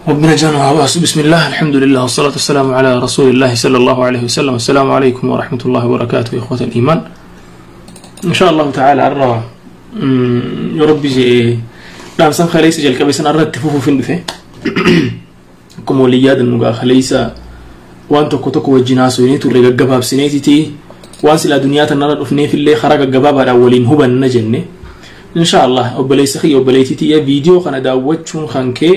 ربنا جانا عباس. بسم الله، الحمد لله، والصلاة والسلام على رسول الله صلى الله عليه وسلم. السلام عليكم ورحمة الله وبركاته إخوة الإيمان. إن شاء الله تعالى أرى يا ربي جي دامسان خليس جل كبسن أرى تفوفو فين بفه كم ولياد النجا خليسا وان تكو تكو وجناسو ينتو رجع جباب سنيتي تي وان سلا دنيا تنرى أفني في اللي خرج الجباب الأولين هو النجنة. إن شاء الله أبليس خي أبليتي تي فيديو خنا داوتشون خانكي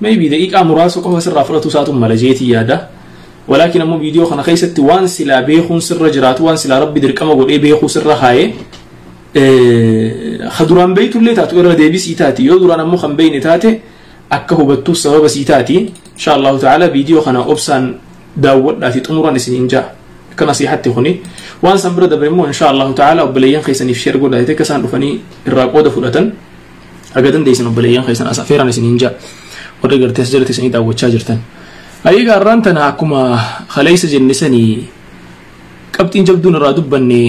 maybe دقيقة مراسو قهوة سر رافلتو ساتم ملجيتي يادا، ولكن أمو فيديو خنا خيست وان سلا بيخون سر جرات وان سلا ربي دركما قول إيه بيخو سر هاي خدران بيتو اللي تاتو إرى ديبي سيتاتي يودران أمو خن بين تاتي أكهو بتو سبب سيتاتي. إن شاء الله تعالى فيديو خنا أبسان داوت لاتي تمران سنين جا كنصيحتي خني وان سنبرد برمو إن شاء الله تعالى وبليان خيسن في شير قول لاتي كسان رفني الراقودة فلتن أقدن ديسن وبليان خيسن أسافيران سنين جا ورجع تسجل تسني داوت شاجرتن. أيها الرانتنا أكما خليس جنسني كابتن جبدون رادب بني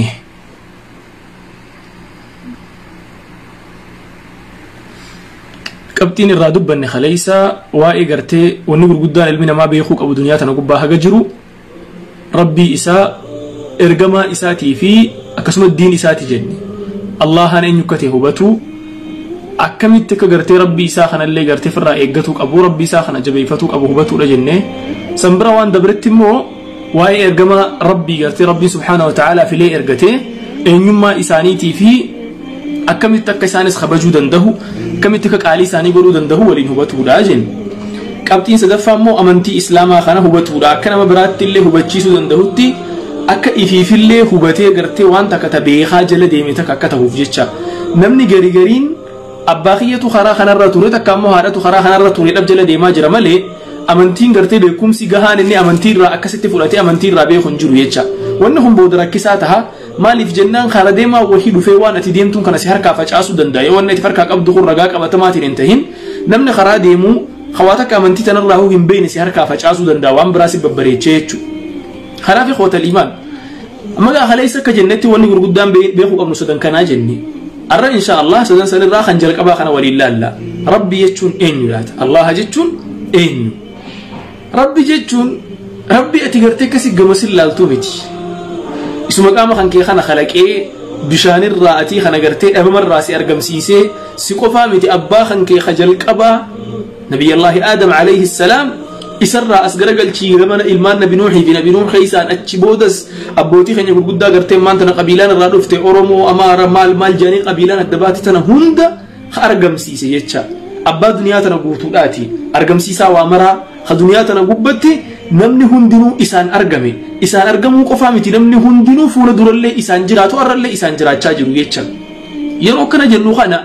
كابتن الرادب بني خليسة وإجرتي ونقول قدان المنا ما بيخوك أبو دنيا تنقبها هجرو ربي إساء إرجما إساتي في أكسم الدين إساتي جني الله أن يكته بتو akkamitti akka gartee rabbii isaa kanallee gartee firraa eeggatuu qabu rabbii isaa kana jabeeffatuu qabu hubatuudha jennee sanbira waan dabretti immoo waa'ee ergama rabbii gartee rabbii subhaanahu wa ta'aalaa filee ergatee eenyummaa isaaniitii fi akkamitti akka isaanis kabajuu danda'u akkamitti akka qaalii isaanii godhuu danda'u waliin hubatuudha jenne. Qabxiin sadaffaa immoo amantii islaamaa kana hubatuudha akka nama biraatti illee hubachiisuu danda'utti akka ifiifillee hubatee gartee waan takka ta beekaa jala deeme takka akka ta'uuf jecha namni gari gariin abbaa kiyyatu karaa kanarra ture takka ammoo haadhatu karaa kanarra ture dhab jala deemaa jira malee amantiin gartee beekumsi gahaan inni amantii irraa akkasitti fudhatee amantii irraa beeku hin jiru jecha. Wanni kun booda rakkisaa taha maaliif jennaan karaa deemaa wahii dhufee waan ati deemtuun kana si harkaa facaasuu danda'a yoo wanni ati harkaa qabdu kun ragaa qabatamaatiin hin tahin namni karaa deemuu hawaa takka amantii tanarraa hoo hin beekne si harkaa facaasuu danda'a waan biraa si babbareechee jechuudha. Kanaaf ikhwata al-iimaan amma gaa kaleessa akka jennetti wanni gurguddaan beekuu qabnu sadan kanaa jenne. أرى إن شاء الله سدن سن الراخ خنجر قبا خنا ولي الله لا ربي يجون إنيو لا الله يجون إنيو ربي يجون ربي أتيجرتك سجمس الله تومتي اسمك أما خن كي خنا خلق إيه بشان الرأتي خنا جرتي أبا مرة سي أرقم سيسي سقفا متي أبا خن كي خجل قبا نبي الله آدم عليه السلام إسرع أسجر قال شيء رمنا إلمان نبي نوحي في نبي نوح خيسان أتشبودس أبوتي خني يقول قدا قرتين ما أنتنا قبيلان الرادفت أورمو أمارة مال مال جاني قبيلان الدبات تنا هند أرقم سيسي يتشا أبا دنياتنا قوتولاتي أرقم سيسا وأمرا خدنياتنا قبتي نمني هندنو إسان أرقمي إسان أرقمو قفامتي نمني هندنو فول دور اللي إسان جراتو أر اللي إسان جرات شاجرو يتشا يروكنا جنوخنا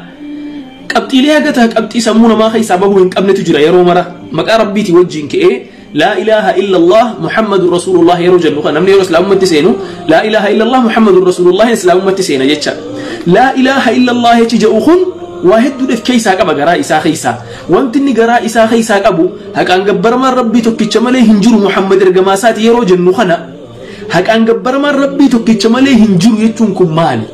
qabxiilee haga ta'a qabxii sammuu namaa keessaa bahuu hin qabnetu jira yeroo mara maqaa rabbiitii wajjin ka'ee laa ilaaha illallah muhammadun rasuulullah yeroo jennu kana namni yeroo islaamummaatti seenu laa ilaaha illallah muhammadun rasuulullah islaamummaatti seena jecha laa ilaaha illallah jechi jedhu kun waa hedduudhaaf keessaa qaba garaa isaa keessaa wanti inni garaa isaa keessaa qabu haqaan gabbaramaan rabbii tokkicha malee hin jiru muhammad ergamaa isaati yeroo jennu kana haqaan gabbaramaan rabbii tokkicha malee hin jiru jechuun kun maali?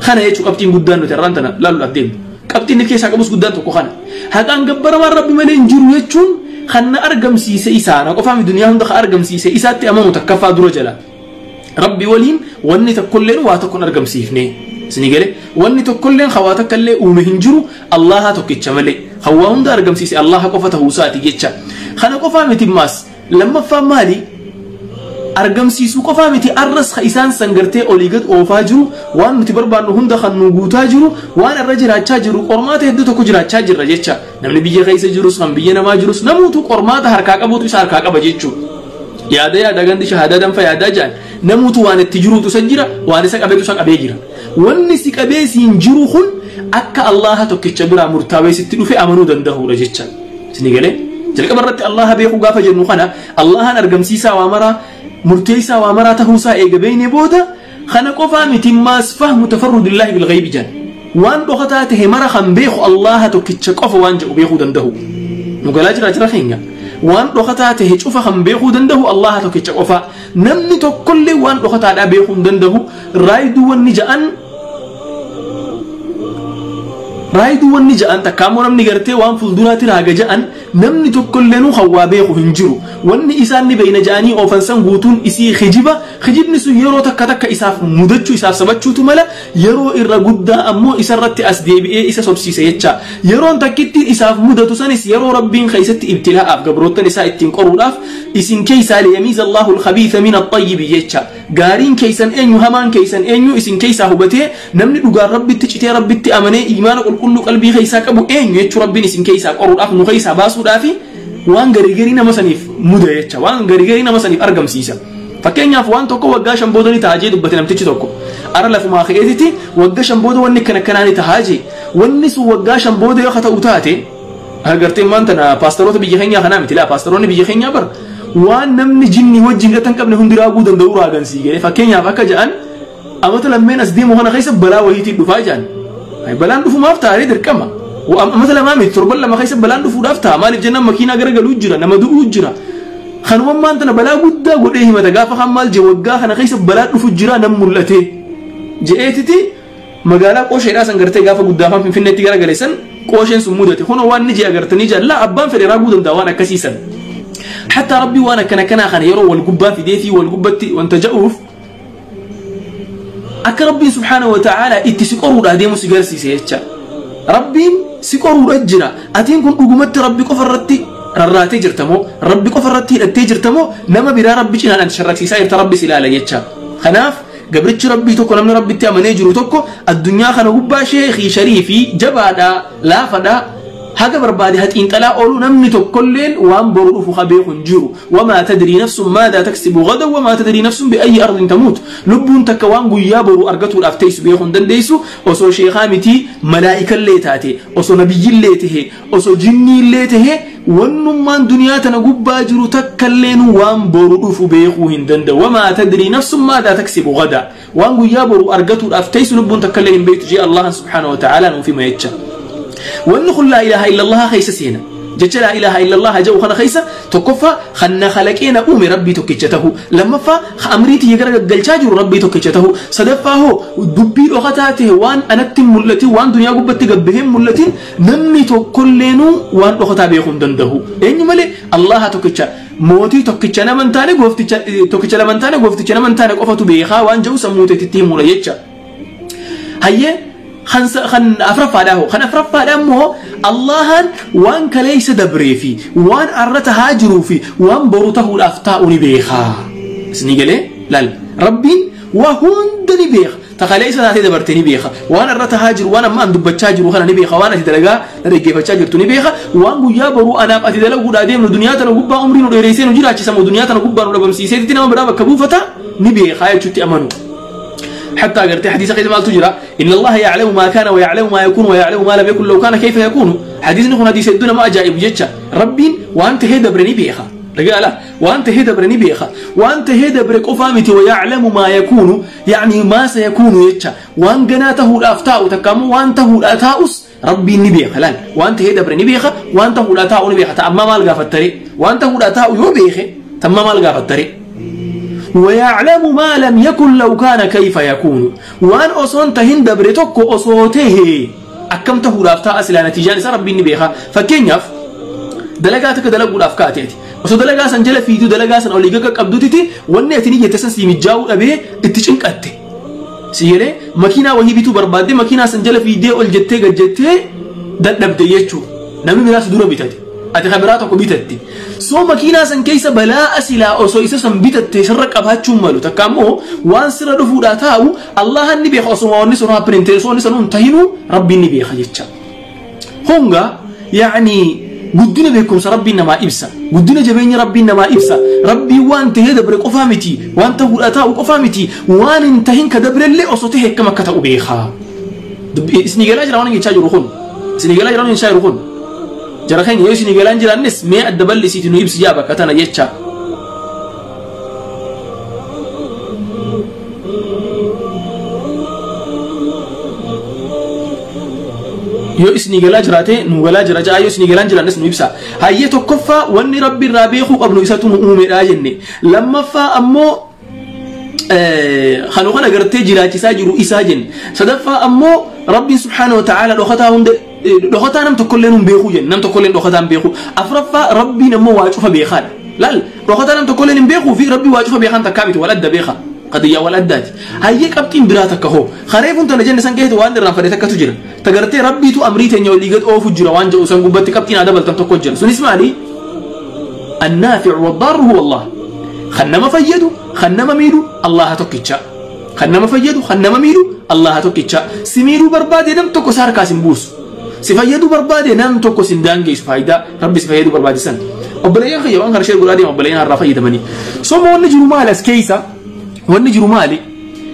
Kana jechuun qabxiin guddaan nuti irraan tana laaluudhaaf deemnu qabxiin inni keessaa qabus guddaan tokko kana haqaan gabbaramaan rabbi malee hin jiru jechuun kan na argamsiise isaa na qofaami duniyaa hunda ka argamsiise isaatti amanu takkaffaa dura jala rabbi waliin wanni tokkolleen waa tokkon argamsiifne isinii gale wanni tokkolleen hawaa takkallee uume hin jiru allaha tokkicha malee hawaa hunda argamsiise allaha qofa ta'uusaati jecha kana qofaa miti maas lammaffaa maali argamsiisuu qofaa miti arras isaan san gartee olii gad oofaa jiru waan nuti barbaannu hunda kan nu guutaa jiru waan irra jiraachaa jiru qormaata hedduu tokko jiraachaa jirra jecha namni biyya keessa jirus kan biyya namaa jirus namuutu qormaata harkaa qabutu isa harkaa qaba jechuudha. Yaada yaada gandi shahaadaa danfa yaadaa jaan namuutu waan itti jiruutu isa jira waan isa qabeetu isa qabee jira. Wanni si qabee siin jiru kun akka Allaha tokkicha biraa murtaawee sitti dhufe amanuu danda'uudha jecha. Isinii galee jalqaba irratti Allaha beekuu gaafa jennu kana Allahan argamsiisaa waa maraa murteessaa waa maraa ta'uusaa eega beeknee booda kana qofaa miti maas fahmu tafarrudillahi bilghaybi jedhan waan dhokataa tahe mara kan beeku Allaha tokkicha qofa waan jedhu beekuu danda'u nu galaa jira jira keenya waan dhokataa tahe cufa kan beekuu danda'u Allaha tokkicha qofa namni tokkollee waan dhokataadhaa beekuu hin danda'u raayiduu wanni ja'an Raayiduu wanni ja'an takka ammoo namni gartee waan fuulduraatti raaga ja'an namni tokkollee hawaa beeku hin jiru. Wanni isaan ni beeyna ja'anii oofan san guutuun isii kijiba. Kijibni sun yeroo takka takka isaaf mudachuu isaaf sabachuutu mala, yeroo irra guddaa ammoo isarratti as deebi'ee isa sobsiise jecha. Yeroon takkittiin isaaf mudatu sanis yeroo Rabbiin keessatti ibtilaa'aaf gabroottan isaa ittiin qoruudhaaf isin keessaa liyamiiza Allahu al-khabiitha min at-tayyibi jecha. Gaariin keessan eenyu, hamaan keessan eenyu isin keessaa hubatee namni dhugaan Rabbitti citee Rabbitti amanee imaana qulqulluu qalbii keessaa qabu eenyu jechuu Rabbiin isin keessaa qoruudhaaf nu keessaa baasuudhaaf waan garii nama saniif muda jecha, waan garii nama saniif argamsiisa. Fakkeenyaaf waan tokko waggaa 5 booda ni ta'a jee dubbate namtichi tokko. Ara lafumaa ka'eetiti waggaa 5 booda wanni kana akkanaa ni ta'a jee. Wanni sun waggaa 5 booda yoo ta'u taate agartee maan tana paastaroota biyya keenyaa kanaa miti laa, paastaroonni biyya keenyaa bar waan namni jinni wajjin hidhatan qabne hundi raaguu danda'u raagan sii galee. Fakkeenyaaf akka ja'an amata lammeen as deemu kana keessa balaa wayiitiin dhufaa ja'an. Balaan dhufumaaf taa'ee dirqama. Amata lamaa miti, torban 2 keessa balaan dhufuudhaaf ta'a. Maaliif jennaan makiinaa garagaluu jira, nama du'uu jira. Kanummaan tana balaa guddaa godhee himata. Gaafa kan maal jee waggaa kana keessa balaa dhufu jira nam mul'ate je'eetiti magaalaa qoosheedhaa san gartee gaafa guddaa afaan Finfinneetti garagale san qoosheen sun mudate. Kunoo waan ni jee agartanii jallaa abbaan fedhe raaguu danda'a waan akkasiisan. Hatta Rabbi waan akkana kanaa kana yeroo wal gubbaa fidee fi wal gubbatti wanta ja'uuf akka Rabbiin subhaanahu wa ta'ala itti si qoruudhaa deemu si garsiise jecha. Rabbiin si qoruudha jira. Atiin kun dhugumatti Rabbi qofa irratti rarraatee jirta moo, Rabbi qofa irratti hidhattee jirta moo, nama biraa Rabbi cinaadhaan sharraksiisaa jirta Rabbi si ilaala jecha. Kanaaf gabrichi Rabbii tokko, namni Rabbitti amanee jiru tokko addunyaa kana gubbaa sheekii sharii fi jabaadhaa laafadhaa haga barbaade haxiinxalaa oolu namni tokkolleen waan boru dhufu ka beeku hin jiru. Wamaa tadrii nafsun maadaa taksibu gadan wamaa tadrii nafsun bi'ayyi ardin tamuut. Lubbuun takka waan guyyaa boru argatuudhaaf teessu beekuu hin dandeessu. Osoo sheekaa miti malaa'ikallee taate, osoo nabiyyillee tahe, osoo jinniillee tahe, wannummaan duniyaa tana gubbaa jiru takkalleen waan boru dhufu beekuu hin danda'u. Wamaa tadrii nafsun maadaa taksibu gada. Waan guyyaa boru argatuudhaaf teessu lubbuun takkallee hin beektu jee Allah subhaanahu wa ta'ala nuuf hima jecha. Wanni kun laa ilaaha illallah keessa seena. Jecha laa ilaaha illallah jedhu kana keessa tokkoffaa kan na khalaqee na uume Rabbii tokkicha tahu, lammaffaa amrii tiyya gara gaggalchaa jiru Rabbii tokkicha tahu, sadaffaa hoo dubbii dhokataa ta'e waan anatti hin mul'atin, waan duniyaa gubbatti gabbahee hin mul'atin namni tokkolleenuu waan dhokataa beekuu hin danda'u. Eenyu malee Allaha tokkicha, mootii tokkicha nama hin taane, goofticha tokkicha nama hin taane, goofticha nama hin taane qofatu beekaa waan jedhu sammuu teetitti himuudha jecha. Hayyee kan afraffaadhaa hoo, kan afraffaadhaa immoo Allahan waan kaleessa dabree fi waan arra tahaa jiruu fi waan boru tahuudhaaf taa'u ni beekaa. Isinii galee laal, Rabbiin waa hunda ni beeka. Ta kaleessa taatee dabarte ni beeka. Waan arra tahaa jiru, waan amma an dubbachaa jiru kana ni beeka. Waan ati dalagaa na dhaggeeffachaa jirtu ni beeka. Waan guyyaa boruu anaaf ati dalaguudhaa deemnu, duniyaa tana gubbaa umrii nu dheereessee nu jiraachisa moo duniyaa tana gubbaa nu dhabamsiiseetti nama biraa bakka buufata ni beekaa jechuutti amanu. حتى قرأت حديث قيد مال تجرى إن الله يعلم ما كان ويعلم ما يكون ويعلم ما لم يكن لو كان كيف يكون. حديث نكون حديث الدنيا ما أجائب جتشا. ربين وأنت هيدا برني بيخا رجاله، وأنت هيدا برني بيخا، وأنت هيدا برك أفهمتي ويعلم ما يكون يعني ما سيكون يتشا. وأن جناته الأفتاء تكامو وأنته الأتاؤس ربي نبيخا لان وأنت هيدا برني بيخا وأنته الأتاء نبيخا تأما مال قاف الطريق وأنته الأتاء يبيخي تما مال قاف الطريق. ويعلم ما لم يكن لو كان كيف يكون. وان أصون تهند بريتوك أصوته أكمته لافتاء أسلا نتيجة لسا ربي نبيخا. فكينيف دلقاتك دلقوا الأفكاتيتي وصو دلقا سنجل فيدو دلقا سن أوليقاك أبدوتيتي واني أتني يتسن سيمجاو أبيه اتشنك أتي سيالي مكينة وهي بيتو بربادي مكينة سنجل فيدي أول جتي جتي دلب ديتشو نمي مراس دورا بيتاتي ati khabiraa tokko bitatte soo makiinaa san keessa balaa asilaa osoo isa san bitatte sirra qabaachuu malu takka ammoo waan sirra dhufuudhaa taa'u Allahan ni beeka osoo wanni sun happen ta'e osoo wanni sun tahinuu Rabbiin ni beeka jecha. Honga yaani guddina beekumsa Rabbiin namaa ibsa, guddina jabeenya Rabbiin namaa ibsa. Rabbiin waan tahee dabre qofaa miti, waan tahuudhaa taa'u qofaa miti, waan hin tahin ka dabrellee osoo tahe akkam akka ta'u beeka. Isinii galaa jira waan jechaa jiru kun, isinii galaa jira waan jechaa jiru kun. Jara keenya yoo isinii galaan jiraannes mee adda bal'isiiti nu ibsi yaa bakka tana jecha. Yoo isinii galaa jiraate nu galaa jira ja'a, yoo isinii galaan jiraannes nu ibsa. Hayyee tokkoffaa wanni Rabbi irraa beekuu qabnu isatu nu uumedha jenne. Lammaffaa ammoo kanu kana gartee jiraachisaa jiru isaa jenne. Sadaffaa ammoo Rabbiin subhaanahu wa ta'ala dhokataa hunda dhokataa nam tokkolleen hin beeku jenna, nam tokkolleen dhokataa hin beeku. Afuraffaa, Rabbiin ammoo waa cufa beekaadha. Laal, dhokataa nam tokkolleen hin beekuu fi Rabbii waa cufa beekan takkaa miti, wal adda beeka, qadiyyaa wal addaati. Hayyee, qabxiin biraa takka hoo kareefuun tana jenne san keessatti waan irraan fadhe takkatu jira. Tagartee Rabbiitu amrii teenya olii gad oofu jira waan jedhu san gubbatti qabxiin haa dabaltan tokko jira. Sunis maali? النافع والضار هو الله. خنما فيدو خنما ميدو الله tokkicha. Kan nama fayyadu, kan nama miidhu Allah tokkicha. Si miidhuu barbaade nam tokko sa harkaa sin buusu, si fayyaduu barbaade nam tokko sin daangeessu. Faayidaa Rabbi si fayyaduu barbaade san. Obboleeyyan kiyya, waan kana share godhaa deema, obboleeyyan har'aa fayyadamanii. Soma wanni jiru maali? As keessa wanni jiru maali?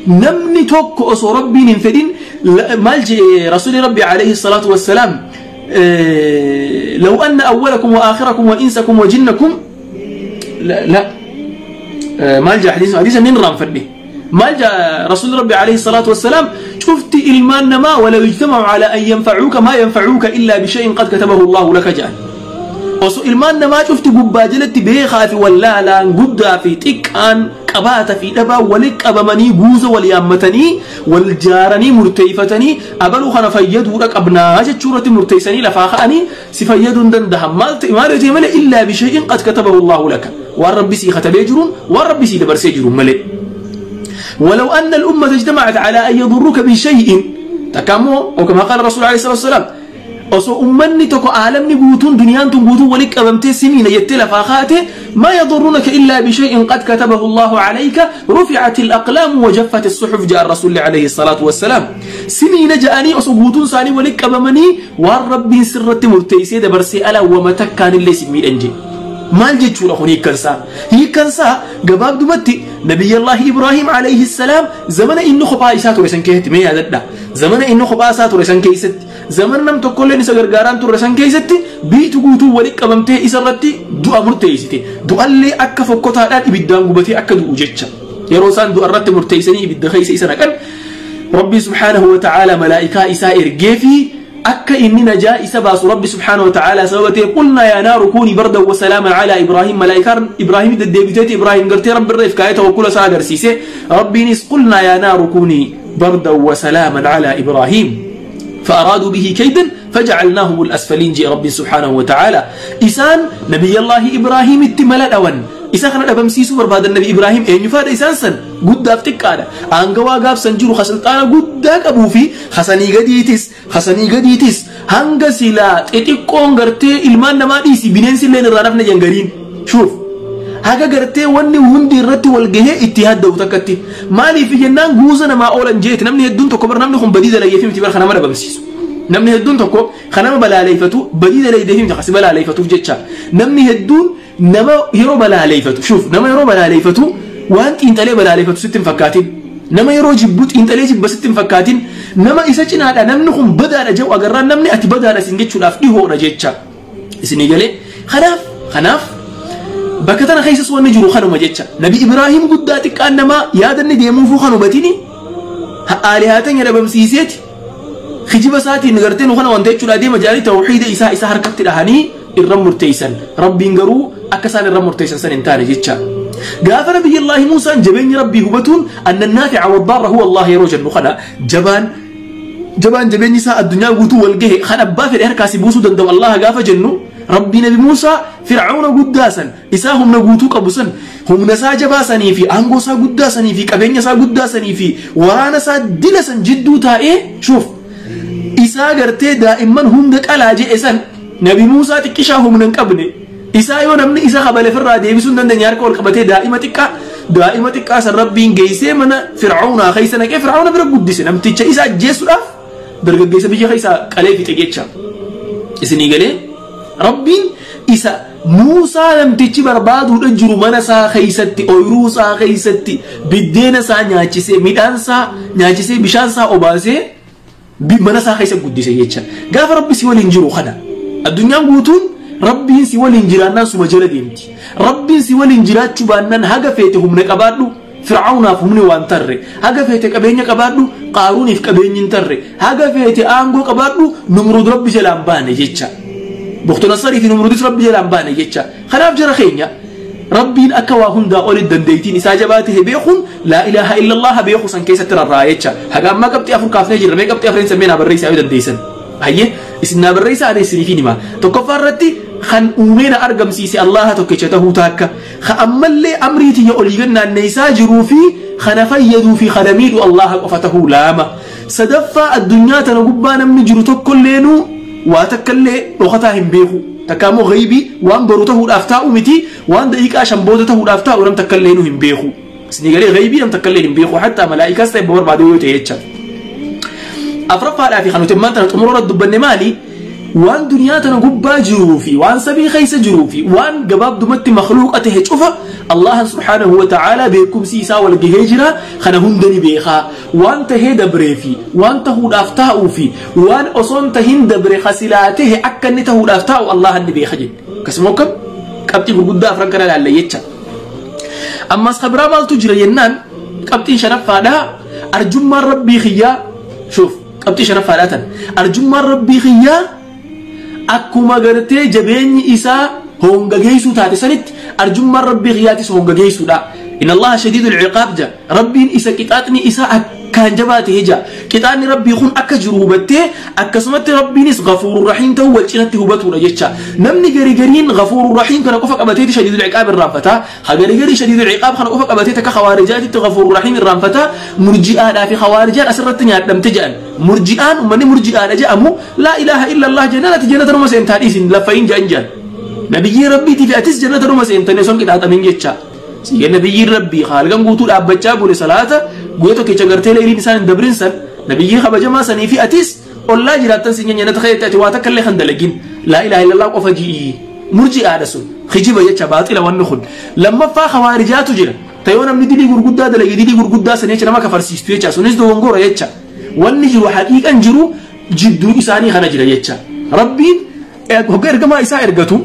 Namni tokko osoo Rabbiin hin fedhin, maal jee Rasuuli Rabbi alayhi salaatu wassalaam? لو أن أولكم وآخركم وإنسكم وجنكم، لا لا، maal jaa حديث حديث نين فدي؟ maal jaa رسول ربي عليه الصلاة والسلام؟ شفت إلمان نما ولو اجتمعوا على أن ينفعوك ما ينفعوك إلا بشيء قد كتبه الله لك جاء. Osoo ilmaan namaa cufti gubbaa jalatti beekaa fi wallaalaan, guddaa fi xiqqaan, qabaata fi dhabaa walitti qabamanii, guuza wal yaammatanii, wal jaaranii, murteeffatanii abaluu kana fayyaduudha qabnaa jechuu irratti murteessanii lafaa ka'anii si fayyaduu hin danda'an. Maal ta'e maal ta'e malee, إلا بشيء قد كتبه الله لك, waan Rabbi sii katabee jiruun, waan Rabbi sii dabarsee jiruun malee. ولو أن الأمة اجتمعت على أن يضروك بشيء تكامو، أو كما قال الرسول عليه الصلاة والسلام, osoo ummanni tokko, aalamni guutuun, duniyaan tun guutuun walitti qabamtee simiina jettee lafaa kaate, ما يضرونك إلا بشيء قد كتبه الله عليك، رفعت الأقلام وجفت الصحف جاء الرسول عليه الصلاة والسلام. Simiina ja'anii osoo guutuun isaanii walitti qabamanii waan Rabbiin sirratti murteessee dabarsee ala wama takkaan illee si miidhan jee. Maal jechuudha kun hiikkansaa? Hiikkansaa gabaabdumatti, Nabiyyallaahi Ibraahim alayhi salaam zamana inni kophaa isaa ture san keessatti, mee yaadadha, zamana inni kophaa isaa ture san keessatti, zamana nam tokkolleen isa gargaaraan ture san keessatti, biitu guutuu walitti qabamtee isa irratti du'a murteessite. Du'allee akka fokkotaadhaan ibiddaan gubatee akka du'u jecha. Yeroo isaan du'a irratti murteessanii ibidda keessa isa naqan, Rabbi subhaanahu wa ta'ala malaa'ikaa isaa ergee fi akka inni najaa isa baasu Rabbi subhaanahu wa ta'ala sababa ta'e. قلنا يا نار كوني بردا وسلاما على إبراهيم. Malaa'ikaan Ibraahim deddeebiteeti Ibraahim gartee Rabbi irra ifkaayee tawakkula isaa agarsiise. Rabbiinis قلنا يا نار كوني بردا وسلاما على إبراهيم فأرادوا به كيدا فجعلناهم الأسفلين جاء ربي سبحانه وتعالى. إسان نبي الله إبراهيم اتملا أون isa kana dhabamsiisuu barbaadan. Nabi Ibraahim eenyu faadha? Isaan san guddaaf xiqqaadha, aangawaa gaaf san jiru sulxaana guddaa qabuu fi hasanii gadiitis hanga silaa xixiqqoon gartee ilmaan namaa dhiisi, bineensi illee irraa nafne jangariin. Shuuf, haga gartee wanni hundi irratti wal gahee itti hadda'u takkatti. Maaliif jennaan, guuza namaa oolan jeeti. Namni hedduun tokko bar namni kun badii dalageef miti bar kanama dhabamsiisu. Namni hedduun tokko kanama balaaleeffatu badii dalageef miti kasi balaaleeffatuuf jecha. Namni hedduun nama yeroo balaaleeffatu, shuuf, nama yeroo balaaleeffatu waan xiinxalee balaaleeffatu sitti hin fakkaatin. Nama yeroo jibbu xiinxalee jibba sitti hin fakkaatin. Nama isa cinaadha namni kun badaadha jedhu agarraan namni ati badaadha sin jechuudhaaf dhihoodha jecha. Isinii galee? Kanaaf bakka tana keessas wanni jiru kanuma jecha. Nabi Ibraahim guddaa xiqqaan namaa yaadanni deemuufuu kan hubatini aalihaatan dhabamsiiseeti kijiba isaatiin gartee nu kana wanta jechuudha deema jedhanii tawxiida isaa isa harkatti dhahanii irra murteessan. Rabbiin garuu akka isaan irra murteessan san hin taane jecha. Gaafa Nabiyyallaahi Muusaan jabeenya Rabbii hubatuun, أن النافع والضار هو الله yeroo jennu kana, jabaan jabaan jabeenyi isaa addunyaa guutuu wal gahe kan abbaa fedhe harkaa si buusuu danda'u Allah gaafa jennu, Rabbii Nabi Muusaa Fir'auna guddaa san, isaa humna guutuu qabu san, humna isaa jabaa sanii fi aangoo isaa guddaa sanii fi qabeenya isaa guddaa sanii fi waraana isaa dila san jidduu taa'ee, shuuf, isaa gartee daa'imman hunda qalaa jedhe san, Nabi Muusaa xiqqishaa humna hin qabne, isaa yoo namni isa kabale firraa deebisuu hin dandeenye, harka ol qabatee daa'ima xiqqaa san Rabbiin geessee mana Fir'aunaa keessa naqee Fir'auna bira guddise. Namticha isa ajjeesuudhaaf dargaggeessa biyya keessa qalee fixe jecha. Isinii galee? Rabbiin isa Muusaa namtichi barbaaduudha jiru mana isaa keessatti, ooyiruu isaa keessatti biddeena isaa nyaachisee, midhaan isaa nyaachisee, bishaan isaa obaasee, mana isaa keessa guddise jecha. Gaafa Rabbi si waliin jiru kana, addunyaan guutuun Rabbiin si waliin jiraannaan suma jala deemti. Rabbiin si waliin jiraachuu baannaan, haga feete humna qabaadhu, Fir'aunaaf humni waan tarre. Haga feete qabeenya qabaadhu, Qaaruuniif qabeenyi hin tarre. Haga feete aangoo qabaadhu, Numruud Rabbi jalaan baane jecha. Buktu Nasarii fi Numruudis Rabbi jalaan baane jecha. Kanaaf jara keenya, Rabbiin akka waa hundaa olitti dandeettiin isaa jabaa ta'e beekuun laa ilaaha illallah beeku san keessatti rarra'a jecha. Haga ammaa qabxii 4 kaafnee jirra. Mee qabxii 4 sammee naa barreessaa yoo dandeessan. Hayyee isin naa barreessaa ani isiniif hima. Tokkoffaa irratti kan uumee na argamsiise Allaha tokkicha tahuu taakka. Ka ammallee amrii tiyya olii gad naanneessaa jiruu fi kana fayyaduu fi kana miidhu Allaha qofa tahuu laama. Sadaffaa addunyaa tana gubbaa namni jiru tokkolleenuu waa takkallee dhokataa hin beeku. Takka ammoo ghaybii waan boru tahuudhaaf taa'u miti waan daqiiqaa 5 booda tahuudhaaf taa'u nam takkalleenuu hin beeku. Isinii galee ghaybii nam takkalleen hin beeku hatta malaa'ikaas ta'e barbaade yoo ta'e jecha. Afuraffaadhaa fi kan nuti ammaan tana xumuroo irratti dubbanne maali? Waan duniyaa tana gubbaa jiruu fi waan samii keessa jiruu fi waan gabaabdumatti makhluuqa tahe cufa Allahan subhaanahu wa ta'ala beekumsi isaa wal gahee jira kana hunda ni beekaa. Waan tahee dabree fi waan tahuudhaaf taa'uu fi waan osoon tahin dabre kasilaa tahe akka inni tahuudhaaf taa'u Allahan ni beeka jedhe. Akkasuma akkam qabxii gurguddaa afran kana ilaalla jecha. Ammas kabiraa maaltu jira jennaan qabxiin shanaffaadhaa arjummaan rabbii kiyyaa shuuf qabxii shanaffaadhaa tan arjummaan rabbii kiyyaa akkuma gartee jabeenyi isaa honga geessuu taate sanitti arjummaan rabbii kiyyaatis honga geessuudha. Inna Allaha shadiidul ciqaab ja rabbiin isa qixaaxni isaa akkaan jabaa ta'e ja qixaaxni rabbii kun akka jiru hubattee akkasumatti rabbiinis ghafuurur rahiim ta'uu wal cinatti hubatuudha jecha. Namni garigariin ghafuurur rahiim kana qofa qabateeti shadiidul ciqaab irraanfata. Ha garigarii shadiidul ciqaab kana qofa qabatee takka khawaarijaatitti ghafuurur rahiim irraanfata. Murji'aadhaa fi khawaarijaan asirratti nyaadhamte jedhan. Murji'aan uummanni murji'aadha jedhamu laa ilaaha illallah jennaan ati jannata numa seentaa dhiisin laffayin jedhan jedhan. Nabiyyiin rabbiitii fi atis jannata numa seentanii osoo hin qixaaxamin jecha. Siga nabiyyiin rabbii haalgan guutuu dhaabbachaa bule salaata guyyaa tokkicha gartee leeyliin isaan hin dabrin san nabiyyii kabajamaa sanii fi atis ollaa jiraattan sin jannata keessatti ati waa takka illee kan dalagin laa ilaaha illallah qofa ji'i murji'aadha sun kijiba jecha baaxila wanni kun. Lammaffaa khawaarijaatu jira. Tayoo namni dilii gurguddaa dalage dilii gurguddaa san jecha nama kafarsiistu jecha sunis dogongora jecha. Wanni jiru haqiiqan jiru jidduu isaanii kana jira jecha. Rabbiin hogga ergamaa isaa ergatu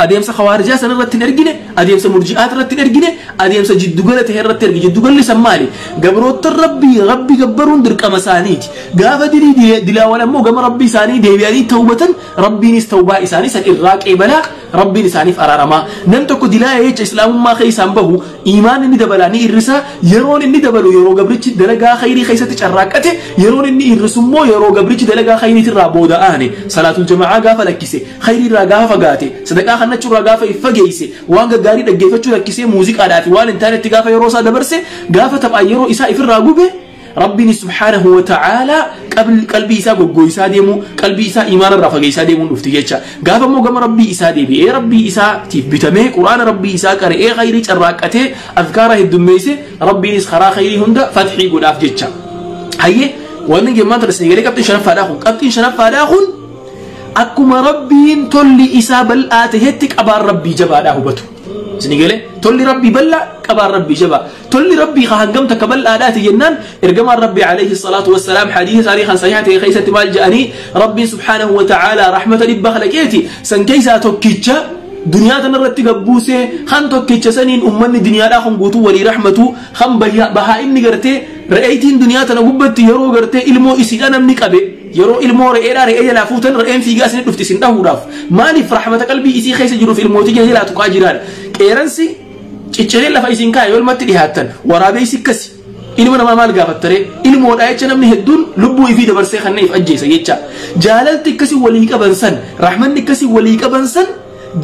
adeemsa khawaarijaa san irratti hin ergine, adeemsa murji'aat irratti hin ergine, adeemsa jiddugala ta'e irratti erge. Jiddugalli san maali? Gabroota rabbii rabbi gabbaruun dirqama isaaniiti. Gaafa dilii dilaawan ammoo gama rabbii isaanii deebi'anii tawbatan rabbiinis tawbaa isaanii san irraa qeebalaa rabbiin isaaniif araaramaa. Nam tokko dilaaya jecha islaamummaa keessaan bahu iimaan inni dabalaa ni irrisa. Yeroon inni dabalu yeroo gabrichi dalagaa khayrii keessatti carraaqqate, yeroon inni irrisu immoo yeroo gabrichi dalagaa khayriitirraa booda aane. Salaatul jama'aa gaafa lakkise, khayriirraa gaafa fagaate, sadaqaa kannachuurraa gaafa if fageesse, waan gaggaarii dhaggeeffachuu lakkisee muuziqaadhaa fi waan hin taanetti gaafa yeroo isaa dabarse, gaafa taphaan yeroo isaa ifirraa gube rabbiin subhaanahu wa ta'ala qalbii isaa goggooysaa deemuu, qalbii isaa iimaanarraa fageessaa deemuun dhufti jecha. Gaafa immoo gama rabbii isaa deebi'ee rabbii isaatiif bitamee quraana rabbii isaa qara'ee khayrii carraaqqatee azkaara heddummeesse rabbiinis karaa khayrii hunda fatxii godhaaf jecha. Hayyee wanni gemmaan tana isin galee qabxiin shanaffaadhaa kun qabxiin shanaffaadhaa kun akkuma rabbiin tolli isaa bal'aa tahetti qabaan rabbii jabaadhaa hubatu. Isin galee tolli rabbii bal'aa qabaan rabbii jabaa. Tolli rabbii ka hangam takka bal'aadhaati jennaan ergamaan rabbii alayhi salaatu wassalaam hadiisa isaanii kan sahiha ta'e keessatti maal jedhanii rabbiin subhaanahu wa ta'ala rahmata dhibba khalaqeeti san keessaa tokkicha duniyaa tanarratti gabbuusee kan tokkicha saniin ummanni duniyaadhaa kun guutuu walii rahmatu kan bahaa inni gartee re'eetiin duniyaa tana gubbatti yeroo gartee ilmoo isiidha namni qabe yeroo ilmoo re'eedhaa re'ee jalaa fuutan re'een fiigaa isin dhufti isin dhahuudhaaf maaliif rahmata qalbii isii keessa jiruuf ilmootii jalaa tuqaa jiraadha. Qeeransi cicciree lafa isin kaa'e yoo ilmatti dhihaattan waraabeessi akkasi ilma namaa maal gaafattaree ilmoodhaa jecha namni hedduun lubbuu ifii dabarsee kan if ajjeesa jecha. Jaalalti akkasii walii qaban san rahmanni akkasii walii qaban san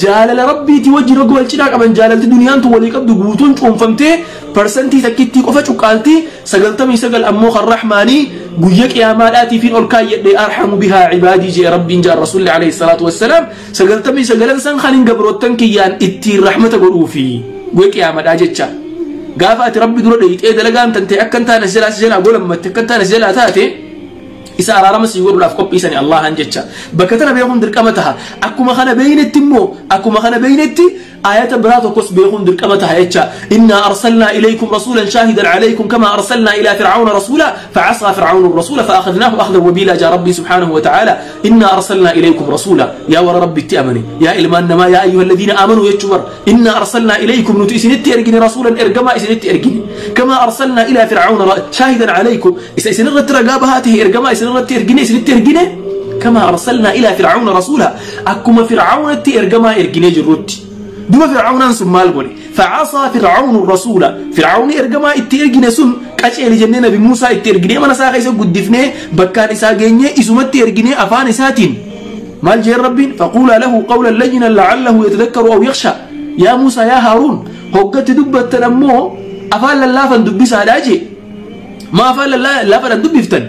jaalala rabbiitii wajjin roga wal cinaa qaban jaalalti duniyaan tun walii qabdu guutuun cuunfamtee parsantii takkittii qofa cuqqaaltii 99 ammoo kan rahmaanii guyya qiyaamaadhaatiifiin ol kaayyadhe arhamu bihaa cibaadii jee rabbiin jaan rasuulli alayhi salaatu wassalaam 99 san kan hin gabroottan kiyyaan ittiin rahmata godhuufi guyya qiyaamaadhaa jecha. Gaafa ati rabbi dura dheeyxee dalagaan tantee akka hin taane si jalaa si jalaa golammatte akka hin taane si jalaa taate isa araarama sii godhuudhaaf qophiisani Allahan jecha. Bakka tana beekuun dirqama taha. Akkuma kana beeynetti immoo akkuma kana beeynetti ayata biraa tokkos beekuun dirqama taha jecha. Innaa arsalnaa ilaykum rasuulan shaahidan alaykum kamaa arsalnaa ilaa fir'auna rasuula fa'asaa fir'aunu rasuula fa'akhadnaahu akhdan wabiilaa jaa rabbii subhaanahu wa ta'aala. Innaa arsalnaa ilaykum rasuula yaa warra rabbitti amane yaa ilmaan namaa yaa ayyuha alladhiina aamanuu jechuu bara. Innaa arsalnaa ilaykum nuti isinitti ergine rasuulan ergamaa isinitti ergine kamaa arsalnaa ilaa fir'auna shaahidan alaykum isa isinirratti ragaa bahaa ta'e ergamaa isinirratti ergine isinitti ergine kamaa arsalnaa ilaa fir'auna rasuula akkuma fir'aunatti ergamaa ergine jirrutti. Duba Fir'aawnaan sun maal godhe? Facaasaa Fir'aawnu rasuula. Fir'aawni ergamaa itti ergine sun qaceeli jennee Nabi Muusaa itti erginee mana isaa keessa guddifnee bakkaan isaa geenyee isumatti erginee afaan isaatiin. Maal jeen Rabbiin? Faquulaa lahu qawlan layyinan la'allahu yatadakkaru aw yakhsha. Yaa Muusaa yaa Haaruun hoggatti dubbattan ammoo afaan lallaafan dubbisaadhaa jee. Maa afaan lallaafaadhaan dubbiftan?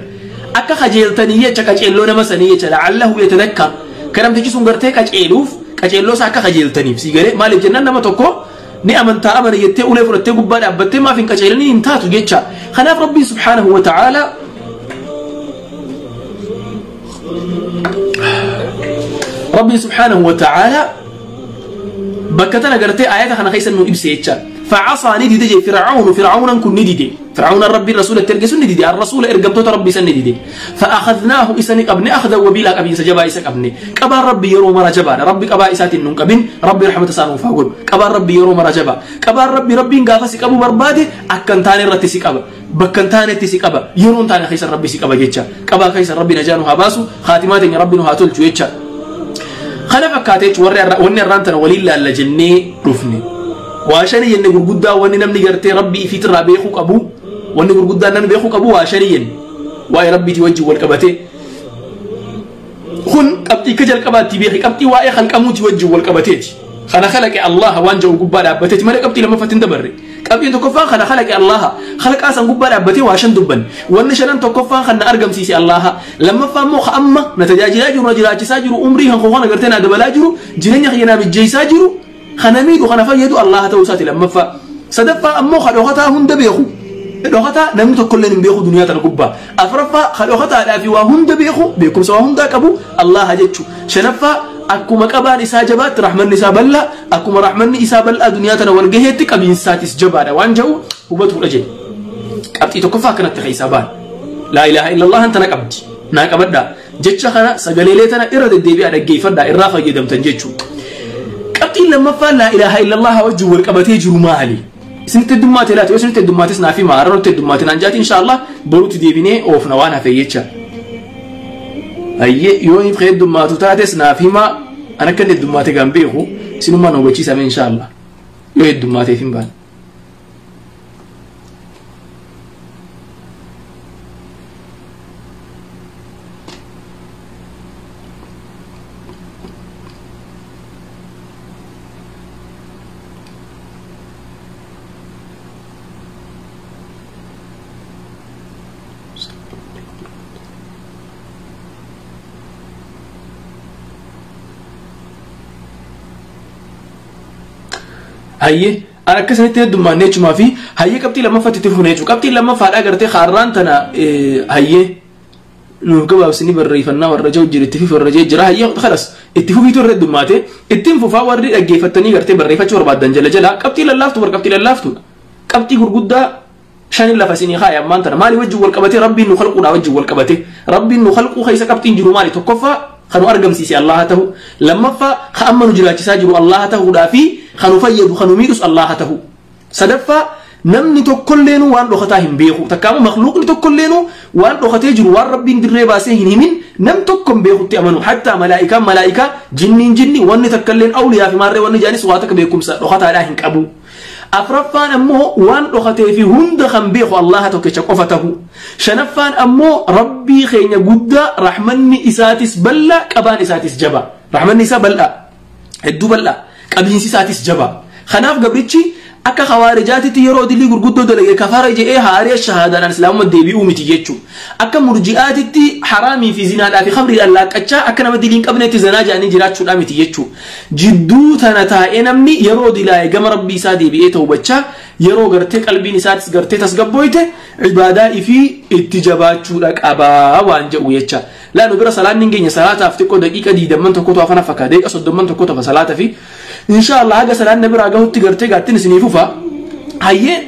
Akka kajeeltanii jecha qaceelloo nama sanii jecha la'allahu yatadakkar. Kan namtichi sun gartee qaceeluuf qaceelloo isaa akka kajeeltaniif si galee maaliif jennaan nama tokko ni amantaa amana jettee ulee fudhattee gubbaa dhaabbattee maaf hin qaceelanii hin taatu jecha. Kanaaf Rabbiin subhaanahu wa ta'aala Rabbiin subhaanahu wa ta'aala bakka tana gartee ayata kana keessa nu ibse jecha. Facaasaa ni dide jee Fir'aawnu Fir'aawnan kun ni dide. Fir'aawnan Rabbiin rasuula itti erge sun ni dide. Ar-rasuula ergamtoota Rabbii san ni dide. Fa'akhadnaahu isa ni qabne akhda wabiilaa qabiinsa jabaa isa qabne. Qabaan Rabbi yeroo mara jabaadha. Rabbi qabaa isaatiin nun qabin. Rabbi rahmata isaa nuuf haa godhu. Qabaan Rabbi yeroo mara jabaa. Qabaan Rabbi Rabbiin gaafa si qabu barbaade akka hin taane irratti si qaba. Bakka hin taanetti si qaba. Yeroo hin taane keessa Rabbi si qaba jecha. Qabaa keessa Rabbi najaa nu haa baasu. Khaatimaa teenya Rabbi nu haa tolchu jecha. Kana fakkaatee jechuun warri wanni har'aan tana waliin laalla jennee dhufne. Waa shani jenne gurguddaa wanni namni gartee Rabbii ifiitirraa beekuu qabu wanni gurguddaan namni beekuu qabu waa shani jenne. Waa'ee Rabbiitii wajjin wal qabatee. Kun qabxii akka jalqabaatti beeki qabxii waa'ee kalqamuutii wajjin wal qabateeti. Kana kalaqe Allah waan jedhu gubbaa dhaabbateeti malee qabxii lammaffaatti hin dabarre. Qabxiin tokkoffaan kana kalaqe Allah kalqaa san gubbaa dhaabbatee waa shan dubbanne. Wanni shanan tokkoffaan kan na argamsiise Allah. Lammaffaan immoo ka amma na tajaajilaa jiru na jiraachisaa jiru umrii kan koo kana gartee na dabalaa jiru jireenya kiyya na mijjeessaa jiru kana miidhu kana fayyadu Allah ta'uu isaati lammaffaa. Sadaffaa ammoo ka dhokataa hunda beeku. Dhokataa namni tokkollee hin beeku duniyaa tana gubbaa. Afuraffaa ka dhokataadhaa fi waa hunda beeku beekumsa waa hundaa qabu Allah jechu. Shanaffaa akkuma qabaan isaa jabaatti rahmanni isaa bal'aa akkuma rahmanni isaa bal'aa duniyaa tana wal gaheetti qabiinsaatis jabaadha waan jedhu hubatuudha jedhe. Qabxii tokkoffaa akkanatti keessaa ba'an. Laa ilaaha illallah tana qabdi. Naa qabadhaa. Jecha kana sagaleelee tana irra deddeebi'aa dhaggeeffadhaa irraa fayyadamtan jechuudha. Qabxiin lammaffaan laa ilaaha illallah wajjin wal qabatee jiru maali? Isinitti heddummaate laata? Yoo isinitti heddumaates naaf hima. Har'a nutti heddummaate naan jaati inshaallah boruutti deebinee oofna waan hafe jecha. Hayyee yoo hin heddummaatu taates naaf hima. An akka inni heddummaate gaan beeku isinummaan hubachiisame inshaallah. Yoo heddumaateef hin baane. Hayyee an akka isinitti heddummaanne jechumaa fi hayyee qabxii lammaffaatti itti fufne jechuudha. Qabxiin lammaffaadhaa gartee har'aan tana hayyee nuuf gabaabsini barreeffannaa warra jiru jira itti fufi warra jee jira hayyee kalas itti fufiitu irra heddummaate ittiin fufaa warri dhaggeeffattanii gartee barreeffachuu barbaaddan jala jala qabxii lallaaftu bar qabxii lallaaftuudha. Qabxii gurguddaa shanin lafa isinii kaaya ammaan tana maali wajjin wal qabatee Rabbiin nu kalquudhaa wajjin wal qabatee Rabbiin nu kalquu keessa qabxiin jiru maali tokkoffaa kan nu argamsiise Allah ta'u lammaffaa kan amma nu jiraachisaa jiru Allah ta'uudhaa fi kan nu fayyadu kan nu miidhus Allah ta'u sadaffaa namni tokkolleenu waan dhokataa hin beeku takkaamu makluuqni tokkolleenu waan dhokatee jiru waan Rabbiin dirree baasee hin himin nam tokko hin beekutti amanu hattaa malaa'ikaan malaa'ikaa jinniin jinni wanni takkalleen awliyaa fi maarree wanni jaanis waa takka beekumsa dhokataadhaa hin qabu. Afraffaan ammoo waan dhokatee fi hunda kan beeku Allah tokkicha qofa ta'u. Shanaffaan ammoo Rabbii keenya guddaa rahmanni isaatis bal'aa qabaan isaatis jabaa. Rahmanni isaa bal'aa hedduu bal'aa qabiinsi isaatis jabaa. Kanaaf gabrichi akka kawaarijaatitti yeroo dilii gurguddoo dalage kafara jedhee haaree shahaadaadhaan islaamummaa deebi'uu miti jechuudha. Akka murji'aatitti haraamii fi zinaadhaa fi khamriidhaan laaqqachaa akka nama dilii hin qabnetti zanaa jedhanii jiraachuudhaa miti jechuudha. Jidduu tana taa'ee namni yeroo dilaa'e gama rabbii isaa deebi'ee tawbachaa yeroo gartee qalbiin isaatis gartee tasgabbooyte ibaadaa ifii itti jabaachuudha qabaa waan jedhu jecha. Laa nu bira salaanni hin geenye salaataaf xiqqoo daqiiqa 20 tokkotu hafana fakkaata daqiiqa 30 tokkotu hafa salaata fi inshaallah haga salaanni biraa gahutti gartee gaattiin isinii fufa. Hayyee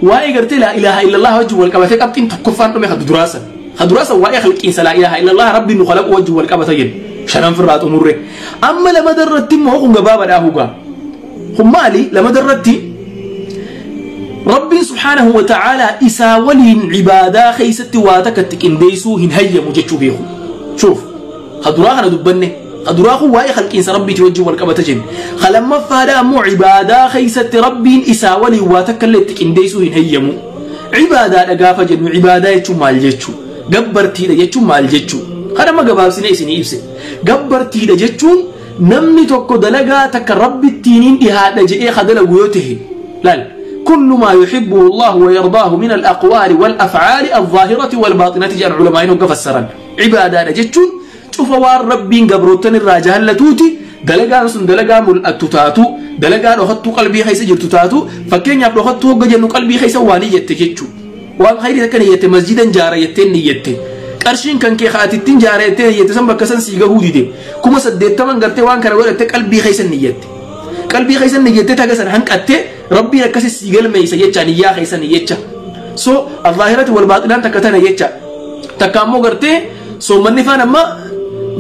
waa'ee gartee laa ilaaha illallah wajjin wal qabatee qabxiin tokkoffaan dhume kan duraasan. Kan duraasan waa'ee khalqiinsa laa ilaaha illallah rabbiin nu khalaqu wajjin wal qabata jenna. Shanan firraa xumurre. Amma lama darratti immoo kun gabaabaadhaa hugaa. Kun maali? Lama darratti Rabbiin subhaanahu wa ta'aalaa isaa waliin ibaadaa keessatti waa takka itti qindeessuu hin hayyamu jechuu beeku. Shuuf, kan duraa kana dubbanne. Duraa kun waa'ee khalqiinsa rabbiiti wajjin wal qabata jenne. Lamaffaadha ammoo cibaadaa keeysatti rabbiin isaa waliin waa takka illee itti qindeessuu hin hayyamu. Cibaadaadha gaafa jennu cibaadaa jechuun maal jechuu? Gabbartiidha jechuun maal jechuu? Kanama gabaabsine isinii ibse. Gabbartiidha jechuun namni tokko dalagaa takka rabbittiiniin dhihaadha jedhee ka dalagu yoo tahe laal كل ما يحبه الله ويرضاه من الأقوال والأفعال الظاهرة والباطنة جاء العلماء فسرا عبادة جتون شوف وار ربين قبروتن الراجال لتوتي دلقان سن دلقان ملأتو تاتو دلقان أخدتو قلبي خيس جرتو تاتو فكين يابلو أخدتو جنو قلبي خيس واني يتجتشو وان خيري تكن يت مسجدا جارة يتن يت qarshiin kan kee haatittiin jaarettee niyyette san bakka san sii gahuu dide 80,000 gartee waan kana godhatte qalbii keessa niyyette qalbii keessa niyyette taga san hanqatte rabbiin akkasi sii galmeessa jecha niyyaa keessa niyyecha so alzaahirati wal baaxinaan takka tana jecha takka ammoo gartee soommanni faan amma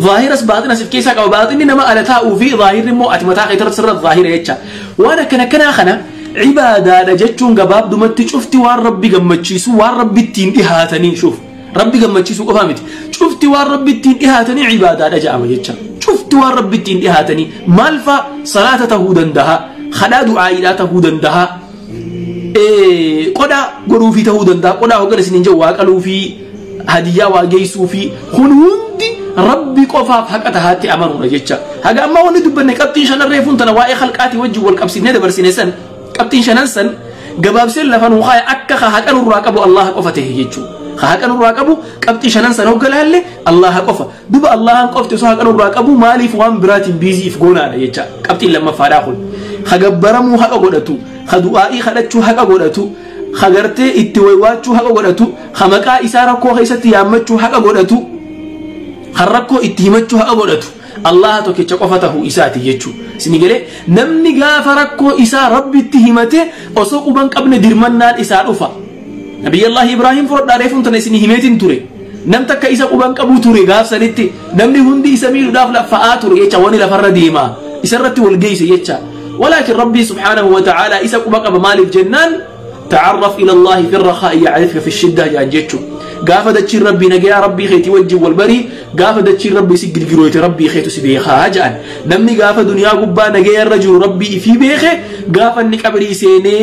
zaahiras baaxinas if keessaa qaba baaxinni nama ala taa'uu fi zaahirri immoo ati mataa keetirratti sirra zaahira jecha waan akkana akkanaa kana cibaadaadha jechuun gabaabdumatti cufti waan rabbi gammachiisu waan rabbi ittiin dhihaatanii shuuf rabbi gammachiisuu qofaa miti cufti waan rabbi ittiin dhihaatanii cibaadaadha jedhama jecha cufti waan rabbi ittiin dhihaatanii maal faa salaata tahuu danda'a kadhaa du'aayiidhaa tahuu danda'a qodhaa godhuufii tahuu danda'a qodhaa hoggan isiniin jedhu waa qaluufii hadiyyaa waa geessuufii kun hundi rabbi qofaaf haqa tahaatti amanuudha jecha haga ammaa wanni dubbanne qabxiin shanan reefuun tana waa'ee khalqaatii wajjin wal qabsiifnee dabarsine san qabxiin shanan san gabaabseen lafa nuu kaaya akka haqa nurraa qabu allaha qofa tahe jechuudha. Haqa nurraa qabu qabxii shanan san hogga laalle allaha qofa duba allahan qofti osoo haqa nurraa qabu maaliif waan biraatiin biiziif goonaadha jecha qabxiin lammaffaadhaa kun ha gabbaramuu haqa godhatu ha du'aa'ii kadhachuu haqa godhatu ha gartee itti waywaachuu haqa godhatu ha maqaa isaa rakkoo keessatti yaammachuu haqa godhatu ha rakkoo itti himachuu haqa godhatu allaha tokkicha qofa tahuu isaati jechuu isin galee namni gaafa rakkoo isaa rabbitti himate osoo quban qabne dirmannaan isaa dhufa نبي الله إبراهيم فرد عرفون تنسيني هميتين توري نم تك إسا قبان قبو توري غاف سنتي نمني هندي إسا ميلو داف لفاء توري يتشا واني لفر ديما إسا رتي والجيس يتشا ولكن ربي سبحانه وتعالى إسا قبان قبو مال الجنان تعرف إلى الله في الرخاء يعرفك في الشدة يا جيتشو غاف دتشي ربي نجا ربي خيتي وجه والبري غاف دتشي ربي سجل جرويت ربي خيتو سبي خاجان نمني غاف دنيا قبا نجا الرجل ربي في بيخه غاف النك أبري سيني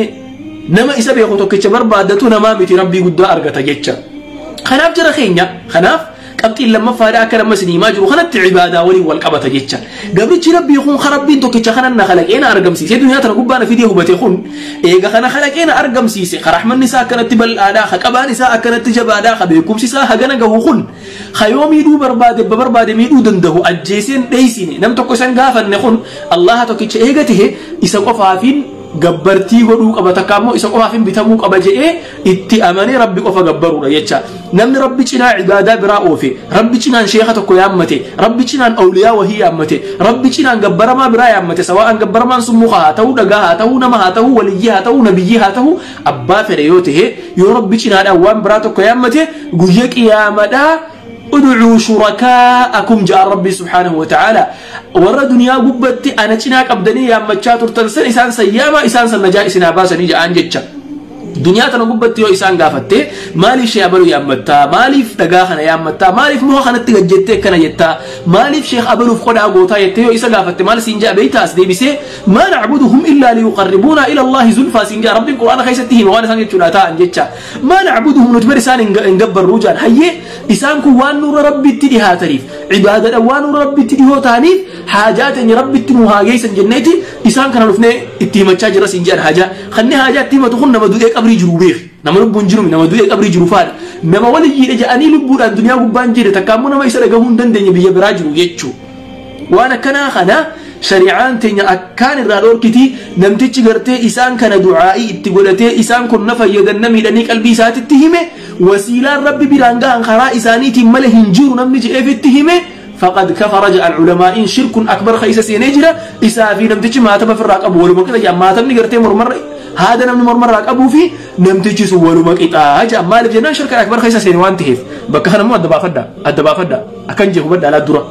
نما إسا بيخو توكيتش بربادتو نما متي ربي قد أرغتا جيتشا خناف جرى خينيا خناف قبطي لما فارا كلام سني ما جرو خنت عبادة ولي والقبطة جيتشا قبلتش ربي يخون خربين توكيتش خنا خلقينا أرقم سيسي دنيا ترى قبانا في ديه بتيخون إيجا خنا خلقينا أرقم سيسي خرحم النساء كانت تبل آدا خكبا نساء كانت تجب آدا خبيكم سيسا هجنا جهو خون خيومي دو برباد ببرباد ميدو دنده أجيسين ديسيني نم توكسن غافن نخون الله توكيتش إيجا تيه إسا قفافين gabbartii godhuu qaba takka ammoo isa qofaaf hin bitamuu qaba jedhee itti amanee rabbi qofa gabbaruudha jecha namni rabbi cinaa cibaadaa biraa oofe rabbi cinaan sheeka tokko yaammate rabbi cinaan awliyaa wahii yaammate rabbi cinaan gabbaramaa biraa yaammate sawaa'an gabbaramaan sun muka haa ta'uu dhagaa haa ta'uu nama haa ta'uu waliyyii haa ta'uu nabiyyii haa ta'uu abbaa fedhe yoo ta'e yoo rabbi cinaadhaan waan biraa tokko yaammate guyya qiyaamadhaa ادعوا شركاءكم جاء ربي سبحانه وتعالى ورا دنيا قبتي أنا چنا قبدني يا مچا ترتن إسان سياما إسان سنجا إسان أباسني جاء أنجتشا دنيا تنا قبتي يو إسان قافتي مالي شيء أبلو يا متا مالي فتقاخنا يا متا مالي فموخنا تجتي كنا يتا مالي شيخ أبلو فقد أبوتا يتي يو إسان قافتي مالي سينجا بيتا أسدي بسي ما نعبدهم إلا ليقربونا إلى الله زلفى سينجا ربي القرآن خيسته وانا سانجتشونا تا أنجتشا ما نعبدهم نتبر إسان انقبر روجان هيي إسان كوان نور ربي تديها تريف عبادة وان نور ربي تديه تانيف حاجات إن ربي تنوها جيسا جنتي إسان كان رفنا التيمة جرس إنجان حاجة خلني حاجات تيمة تخون نما دوئك أبري جروبيخ نما لبون جرومي نما دوئك أبري جروفان نما ولي يجي أني لبون الدنيا قبان جيرة تكامونا ما يسأل جهون دندن يبي براجرو يجو وأنا كنا خنا شريعان تنيا أكان الرادور كتي نمتج قرتي إسان كان دعائي اتقولتي إسان كن نفيد النمي لأنيك قلبي سات التهمة وسيلة ربي برانقان خراء إساني تمله هنجور نمنج إيه التهمة فقد كفر جاء العلماء إن شرك أكبر خيسة سينجرة إسافي نمتج ما تبى في الراقب ولو ما كذا ما تبني قرتي مرمر هذا نمن مرمر راقبه في نمتج سوالو ما كتا جاء ما لفجنا شرك أكبر خيسة سينوان تهف بكهنا مو أدبا فدا أدبا فدا أكنجه بدا على الدرة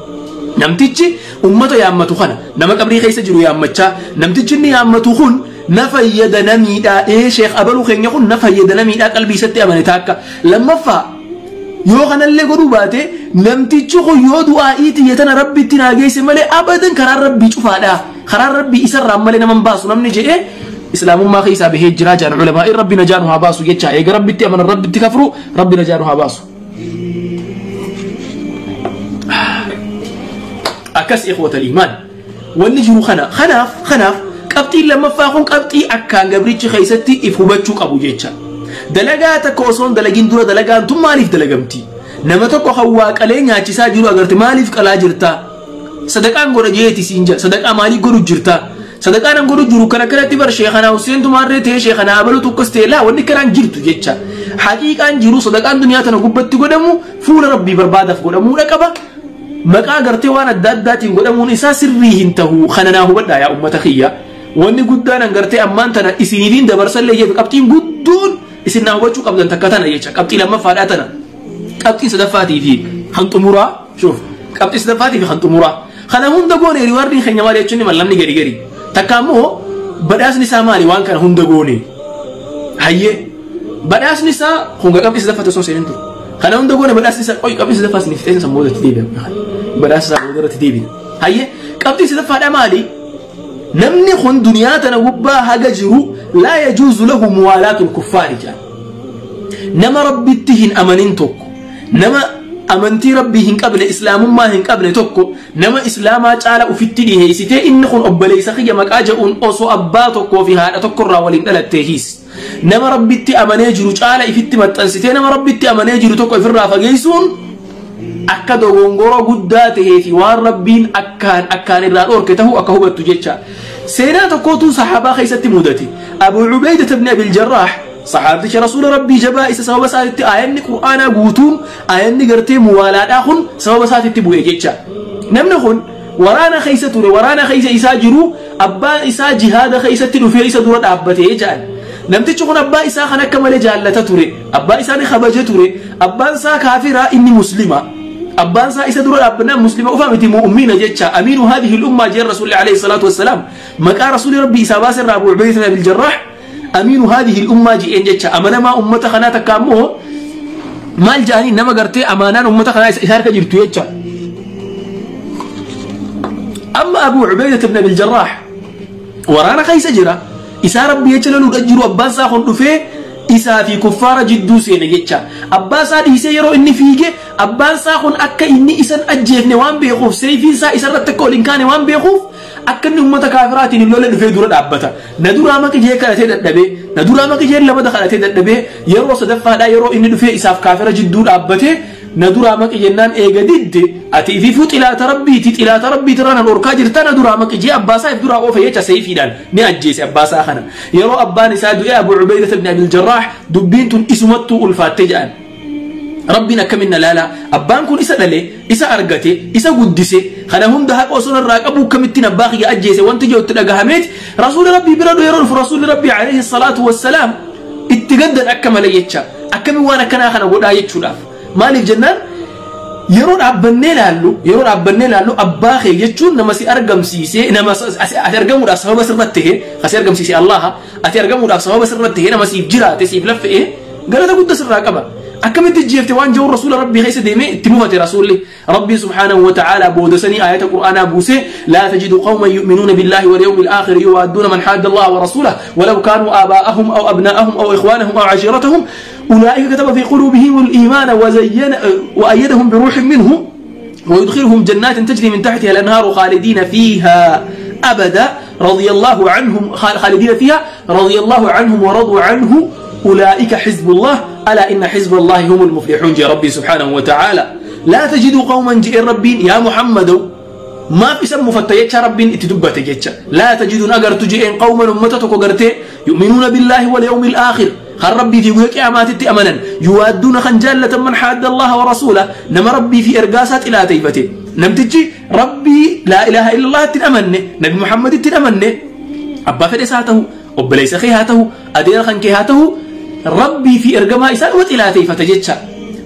namtichi ummata yaammatu kana nama qabrii keessa jiru yaammachaa namtichi inni yaammatu kun na fayyada namiidhaa ee sheekh abaluu keenya kun na fayyada namiidhaa qalbii isatti amane taakka lammaffaa Yoo kanallee godhuu baate namtichi kun yoo du'aa'ii tiyya tana rabbitti naa geesse malee abadan karaan rabbii cufaadha. Karaan rabbii isarraa malee nama hin baasu namni jedhee islaamummaa keessaa bahee jira jaan ulamaa'in rabbi najaa nu haa baasu jecha eega rabbitti amanan rabbitti kafru rabbi najaa nu haa baasu. Akkas ikhwata iimaan wanni jiru kana kanaaf qabxiin lammaffaa kun qabxii akkaan gabrichi keessatti if hubachuu qabu jecha. Dalagaa takka osoo hin dalagin dura dalagaan tun maaliif dalagamti? Nama tokko kan waa qalee nyaachisaa jiru agarte maaliif qalaa jirta? Sadaqaan godha jeeti siin jedha. Sadaqaa maaliif godhu jirta? Sadaqaan an godhu jiru kan akkanatti bar sheekhanaa Hussein Tumaarree ta'ee sheekhanaa Abaluu tokkos ta'e laa wanni kanaan jirtu jecha. Haqiiqaan jiru sadaqaan duniyaa tana gubbatti godhamu fuula rabbii barbaadaaf godhamuudha qaba. Maqaa gartee waan adda addaatiin godhamuun isaa sirrii hin tahu. Kana naa hubadhaa yaa ummata kiyya. Wanni guddaan an gartee ammaan tana isiniifiin dabarsallee jeef qabxiin guddoon isin naa hubachuu qabdan takka tana jecha. Qabxii lammaffaadhaa tana. Qabxiin sadaffaatii fi kan xumuraa. Shuuf. Qabxii sadaffaatii fi kan xumuraa. Kana hunda goone riwaardiin keenya maali jechuun mallamni gadi gadi. Takka ammoo badhaasni isaa maali waan kana hunda goone? Hayyee. Badhaasni isaa honga qabxii sadaffaatti osoo seenin ture. Kana hunda goone badhaasni isaa qoy qabxii sadaffaa isiniif ta'e san booda itti deebi'a. Badhaasa isaa booda irratti deebi'a. Hayyee qabxii sadaffaadhaa maali? Namni kun duniyaa tana gubbaa haga jiru laa yajuuzu lahu muwaalaatul kuffaari jedha. Nama rabbitti hin amanin tokko, nama amantii rabbii hin qabne, islaamummaa hin qabne tokko, nama islaamaa caala ufitti dhiheessitee inni kun obboleessa kiyya maqaa jedhuun osoo abbaa tokkoo fi haadha tokkorraa waliin dhalattee hiis. Nama rabbitti amanee jiru caala ifitti maxxansitee nama rabbitti amanee jiru tokko ifirraa fageessuun akka dogongora guddaa tahee fi waan rabbiin akkaan irraa dhoorke tahuu akka hubattu jecha. Seenaa tokkootu sahaabaa keessatti mudate. Abu Ubayda ibn Abil Jarraah sahaabticha rasuula rabbii jabaa isa sababa isaatitti aayanni qur'aanaa guutuun aayanni gartee muwaalaadhaa kun sababa isaatitti bu'e jecha. Namni kun waraana keessa ture, waraana keessa isaa jiru abbaan isaa jihaada keessatti dhufee isa dura dhaabbatee jedhan. Namtichi kun abbaa isaa kan akka malee jaallata ture, abbaa isaa ni kabaja ture, abbaan isaa kaafiraa inni muslima. Abbaan isaa isa dura dhaabbannaan muslima ufa miti mu'mina jecha. Amiinu haadhihi al-ummaa jeen rasuulli alayhi salaatu wassalaam. Maqaa rasuulli rabbii isaa baase irraa Abu Ubayda ibn Abil Jarraah amiinu haadhihi al-ummaa jeen jecha. Amanamaa ummata kanaa takka ammoo maal jedhanii nama gartee amaanaan ummata kanaa isa harka jirtu jecha. Amma Abu Ubayda ibn Abil Jarraah waraana keessa jira. Isaa rabbii jecha loluudha jiru abbaan isaa kun dhufee isaa fi kuffaara jidduu seene jecha. Abbaa isaa dhiisee yeroo inni fiige abbaan isaa kun akka inni isan ajjeefne waan beekuuf seefiin isaa isarratti akka ol hin kaane waan beekuuf akka inni uummata kaafiraatiin hin lolle dhufee dura dhaabbata. Na duraa maqijee kadhatee dadhabee, na duraa maqijee lamata kadhatee dadhabee yeroo sadaffaadhaa yeroo inni dhufee isaaf kaafira jidduu dhaabbatee na duraa maqi jennaan eega didde ati ififuu xilaata rabbiiti xilaata rabbiiti irraa nan dhorkaa jirta na duraa maqi jee abbaa isaa if duraa oofe jecha seefiidhaan ni ajjeese abbaa isaa kana. Yeroo abbaan isaa du'e Abu Ubayda ibn Abil Jarraah dubbiin tun isumattuu ulfaatte jedhan. Rabbiin akkamin na laala abbaan kun isa dhale isa argate isa guddise kana hunda haqa osoo irraa qabu akkamittiin abbaa kiyya ajjeese wanti jiru itti dhagahameet rasuulli rabbii bira yeroo dhufu rasuulli rabbii alayhi salaatu wassalaam itti gaddan akka malee jecha akkamin waan akkanaa kana godhaa jechuudhaaf. Maaliif jennaan yeroo dhaabbannee laallu abbaa kee jechuun nama si argamsiisee nama ati argamuudhaaf sababa sirratti ta'e kasi argamsiise Allaha ati argamuudhaaf sababa sirratti ta'e nama siif jiraate siif laffa'e galata guddaa sirraa qaba. Akkamitti jeefte waan jiru rasuula rabbii keessa deemee itti mufate rasuulli rabbii subhaanahu wa ta'ala boodasanii ayata qur'aanaa buusee laa tajidu qawman yu'minuuna billaahi wal yawmil aakhir yuwaadduuna man haadda allaha wa rasuulahu walaw kaanuu aabaa'ahum aw abnaa'ahum aw ikhwaanahum aw cashiiratahum أولئك كتب في قلوبهم الإيمان وزين وأيدهم بروح منه ويدخلهم جنات تجري من تحتها الأنهار خالدين فيها أبدا رضي الله عنهم خالدين فيها رضي الله عنهم ورضوا عنه أولئك حزب الله ألا إن حزب الله هم المفلحون جاء ربي سبحانه وتعالى. لا تجد قوما جاء ربي يا محمد ما في سم فتيتش ربي اتدبت جتش لا تجد أجر تجئ قوما أمتك وقرتي يؤمنون بالله واليوم الآخر خل ربي في وجهك أماتت أمنا يوادون خنجالة من حاد الله ورسوله نما ربي في إرقاسات إلى تيفته نمتجي ربي لا إله إلا الله تنأمن نبي محمد تنأمن أبا فرساته أبا ليس خيهاته أدير خنكيهاته ربي في إرقما إسان وإلى تيفته جتش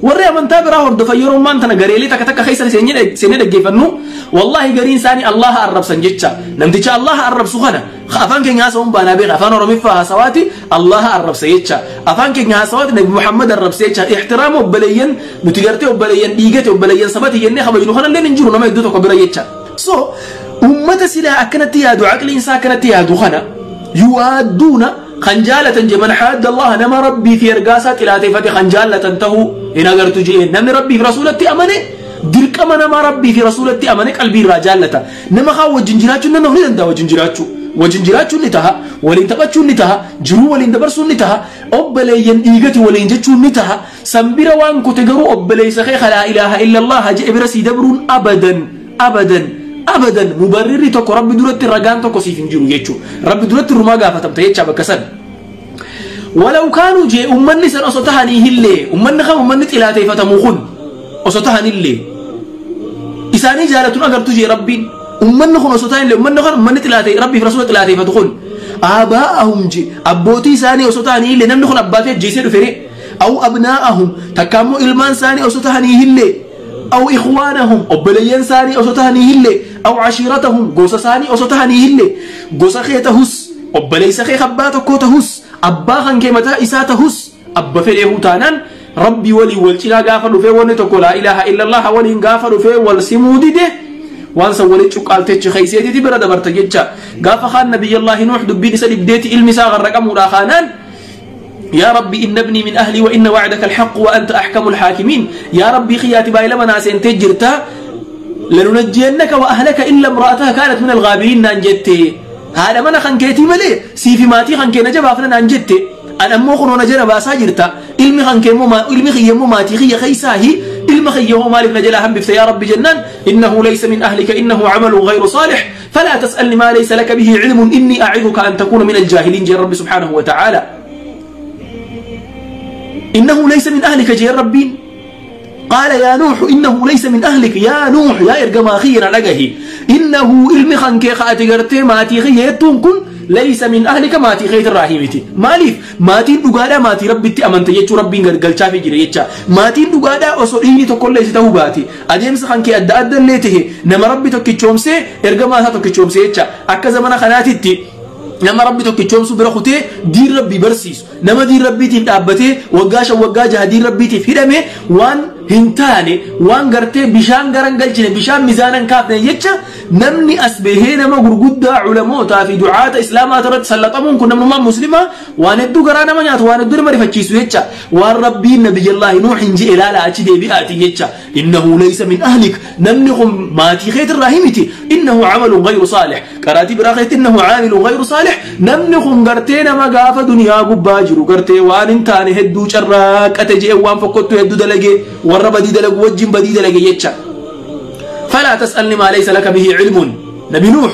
warri amantaa biraa hordofan yeroo ammaan tana gareelee takka takka keessa seenee dhaggeeffannu wallahi gariin isaanii Allaha arrabsan jecha. Namticha Allaha arrabsu kana Afaan keenya haasawuun baanaa beeka afaan Oromiffaa haasawaati Allah arrabsa jecha afaan keenya haasawaati Nabi Muhammad arrabsa jecha ihtiraama obboleeyyan nuti gartee obboleeyyan dhiigate obboleeyyan sabati jennee kabajnu kanallee hin jiru nama hedduu tokko bira jecha so ummata silaa akkanatti yaadu aqliin isaa akkanatti yaadu kana yuwaadduuna kan jaalatan je man haadda Allah nama rabbii fi ergaasaa xilaateeffate kan jaalatan tahuu hin agartu jee namni rabbii fi rasuulatti amane dirqama nama rabbii fi rasuulatti amane qalbii irraa jaallata nama kaan wajjin jiraachuun nama ni danda'a wajjin jiraachuun ni taha waliin taphachuun ni taha jiruu waliin dabarsuun ni taha obboleeyyan dhiigati waliin jechuun ni taha sanbira waan kute garuu obboleessa kee laa ilaaha illallah je'e bira sii dabruun abadan abadan abadan mubarrirri tokko rabbi duratti ragaan tokko siif hin jiru jechuudha rabbi duratti rumaa gaafatamta jechaa bakka san. ولو كانوا جي أمني سن أصوتهني هلي أمني خم أمني تلاتي فتموخن أصوتهني اللي إساني جالتون أقر تجي ربي أمني خن أصوتهني اللي أمني خن أمني تلاتي ربي في رسول تلاتي فتخن آباءهم جي أبوتي ساني أصوتهني اللي نمني خن أباتي جيسي فري أو أبناءهم تكامو إلمان ساني أصوتهني هلي أو إخوانهم أبليين ساني أصوتهني هلي أو عشيرتهم قوس ساني أصوتهني هلي قوس خيتهس أبليس خي خباتك كوتهس abbaa kan kee mataa isaa tahus abba fedhee taanaan rabbi walii wal cinaa gaafa dhufee wanni tokko laa ilaaha illallah waliin gaafa dhufee wal simuu dide waan san waliin cuqqaaltechi keeyseetiti bira dabarta jecha gaafa kaan nabiyyallaahi nuux dubbiin isa dhibdeeti ilmi isaa garraqamuudhaa kaanaan يا ربي إن ابني من أهلي وإن وعدك الحق وأنت أحكم الحاكمين يا ربي خياتي باي لما ناس انت جرتا لننجينك وأهلك إلا امرأتها كانت من الغابرين نانجتي هذا من خنكيتي ملي سيفي ماتي خنكي نجب أفنى نانجتي أنا أمو خنو نجنا باسا جرتا إلمي خنكي مو ما إلمي خي مو ماتي خي خيساهي إلمي خي هو مالك نجلا هم بفت يا رب جنان إنه ليس من أهلك إنه عمل غير صالح فلا تسألني ما ليس لك به علم إني أعظك أن تكون من الجاهلين جل رب سبحانه وتعالى إنه ليس من أهلك جل ربين قال يا نوح إنه ليس من أهلك يا نوح يا إرجما خير لقه إنه إلمي خنكي خاتي ماتي خيتون كن ليس من أهلك ماتي خيت الراهيمتي ماليف ماتي دغادا ماتي ربي أمنت يچو ربي غرغلچا في جيره يچا ماتي دغادا أسو إني تكل ليس تهوباتي أديمس خنكي أدى أدى ليته نما ربي توكي إرجما تا توكي چومسي يچا أكا زمانا خناتي نما ربي توكي چومسو برا خوتي دين ربي برسيس نما دين ربي تيف دابته وغاشا وغاجا دين ربي تيف هدمه وان هنتاني وان غرتي بشان غرنگلچنه بشان ميزانن كافنه يچا نمني اسبه نما غرغدا علماء في دعاة اسلام ترت سلطمون كن نما مسلمه وان دو غرانا ما نيات وان دو مرفچيسو يچا وان ربي نبي الله نوح انجي الالا اچي دي بياتي يچا انه ليس من اهلك نمني قم ماتي خيت الرحيمتي انه عمل غير صالح قراتي براخيت انه عامل غير صالح نمني قم غرتي نما غافه دنيا غباجرو غرتي وان انتاني هدو چراقته جي وان فكتو هدو دلگه ور بدي دلق وجين بدي دلق يتشا فلا تسألني ما ليس لك به علم نبي نوح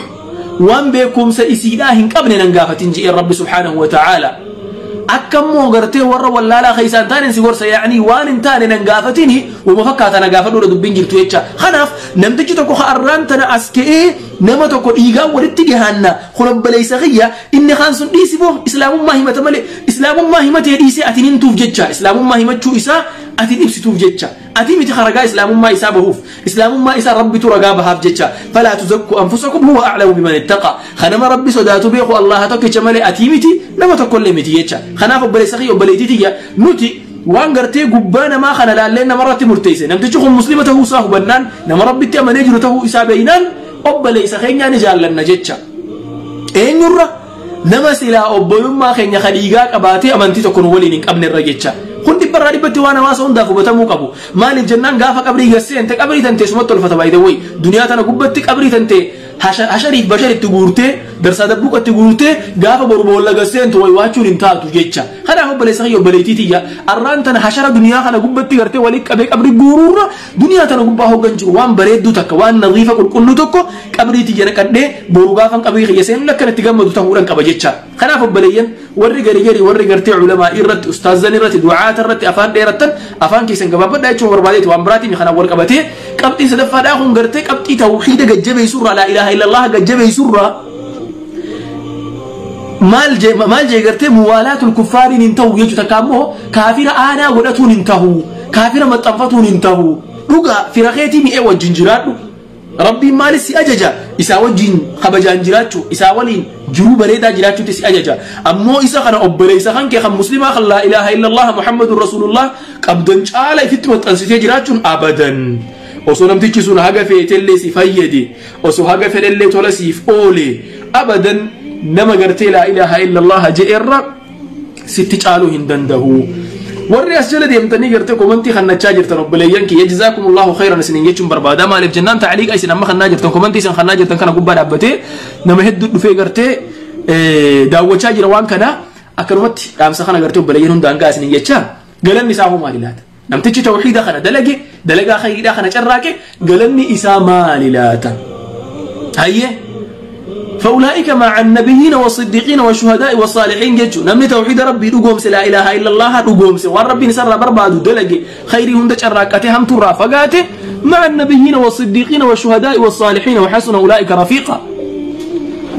وان بكم سيسيداهن قبل ننقافة جئ الرب سبحانه وتعالى أكم موغرتي ور ولا لا خيسان تاني سيورسا يعني وان انتاني ننقافتني ومفكات نقافة دورة دبين جرتو يتشا خناف نمتجي تكو خأران تنا أسكي نما تكو إيغا ولتجهانا خلب ليس غيا إني خانسون ديسي بو إسلام ما هي متملي إسلام ما هي متي ديسي أتنين توف جتشا إسلام ما هي متشو إسا أتين إبسي توف جتشا أتين متي خرقا إسلام ما إسا بهوف إسلام ما إسا ربي ترقا بهاف جتشا فلا تزكوا أنفسكم هو أعلم بمن اتقى خنما ربي صداتو بيخو الله تكي جمالي أتيمتي نما تكل متي جتشا خناف بلي سخي وبلي تيتيا نوتي وان غرتي غبانا ما خنا لالين مرات مرتيسه نمتجي خن مسلمه هو صاحب بنان نما ربي تي امنه جرته إسا بينان obboleessa keenya ni jaallanna jecha eenyurra nama silaa obbolummaa keenya khaliigaa qabaatee amantii tokko nu waliin hin qabnerra jecha kun dhibbarraa dhibbatti waan hawaasa hundaaf hubatamuu qabu maaliif jennaan gaafa qabrii gasseente qabrii tantee sumatti tolfata baay'ee wayi duniyaa tana gubbatti qabrii tantee hashariif basharitti guurtee darsaa dabbuqatti guurtee gaafa boru boolla gasseentu wayi waachuun hin taatu jecha kanaaf obboleessa kiyya obboleettii tiyya arraan tana hashara duniyaa kana gubbatti gartee walii qabee qabrii guuruurra duniyaa tana gubbaa hoggan jiru waan bareedduu takka waan nadiifa qulqulluu tokko qabrii tiyya naqadhee boru gaafan qabrii kiyya seenu akkanatti gammadu ta'uudhaan qaba jecha kanaaf obboleeyyan warri gari gari warri gartee culamaa irratti ustaazan irratti du'aata irratti afaan dheerattan afaan keessan gabaabadhaa jechuun barbaadeeti waan biraatiin kanaan wal qabatee qabxii sadaffaadhaa kun gartee qabxii tawxiida gajjabeessurraa laa ilaaha illallah gajjabeessurraa maal jee gartee muwaalaatul kuffaariin hin ta'u jechuu takka ammoo kaafira aanaa godhatuun hin ta'u kaafira maxxanfatuun hin ta'u dhugaa fira keetii mi'ee wajjin jiraadhu Rabbiin maali si ajaja? Isaa wajjin kabajaan jiraachuu, isaa waliin jiruu bareedaa jiraachuutti si ajaja. Ammoo isa kana obboleessa kan kee kan muslimaa kan laa ilaaha illallah Muhammadun Rasulullah qabdan caala ifitti maxxansitee jiraachuun abadan. Osoo namtichi sun haga feetellee si fayyade, osoo haga fedhellee tola siif oole, abadan nama gartee laa ilaaha illallah je'erra sitti caaluu hin danda'u. Warri as jala deemtanii gartee komantii kannachaa jirtan obboleeyyan kiyya, jazaakumullahu khayran isiniin jechuun barbaada. Maaliif jennaan, ta'liiqa isin amma kannaa jirtan, komantii isin kannaa jirtan kana gubbaa dhaabbatee nama hedduu dhufee gartee daawwachaa jira waan kana. Akkanumatti dhaamsa kana gartee obboleeyyan hundaan ga'a isiniin jecha. Galanni isaa hoo maali laata? Namtichi tawxiida kana dalage, dalagaa khayriidhaa kana carraaqe, galanni isaa maali laata? Hayyee, فأولئك مع النبيين والصديقين والشهداء والصالحين جتشو. نمني توحيد ربي دقومس، لا إله إلا الله دقومس، والربي نسر بربادو دلقي خيري هند شراكته هم ترى فقاته، مع النبيين والصديقين والشهداء والصالحين وحسن أولئك رفيقا.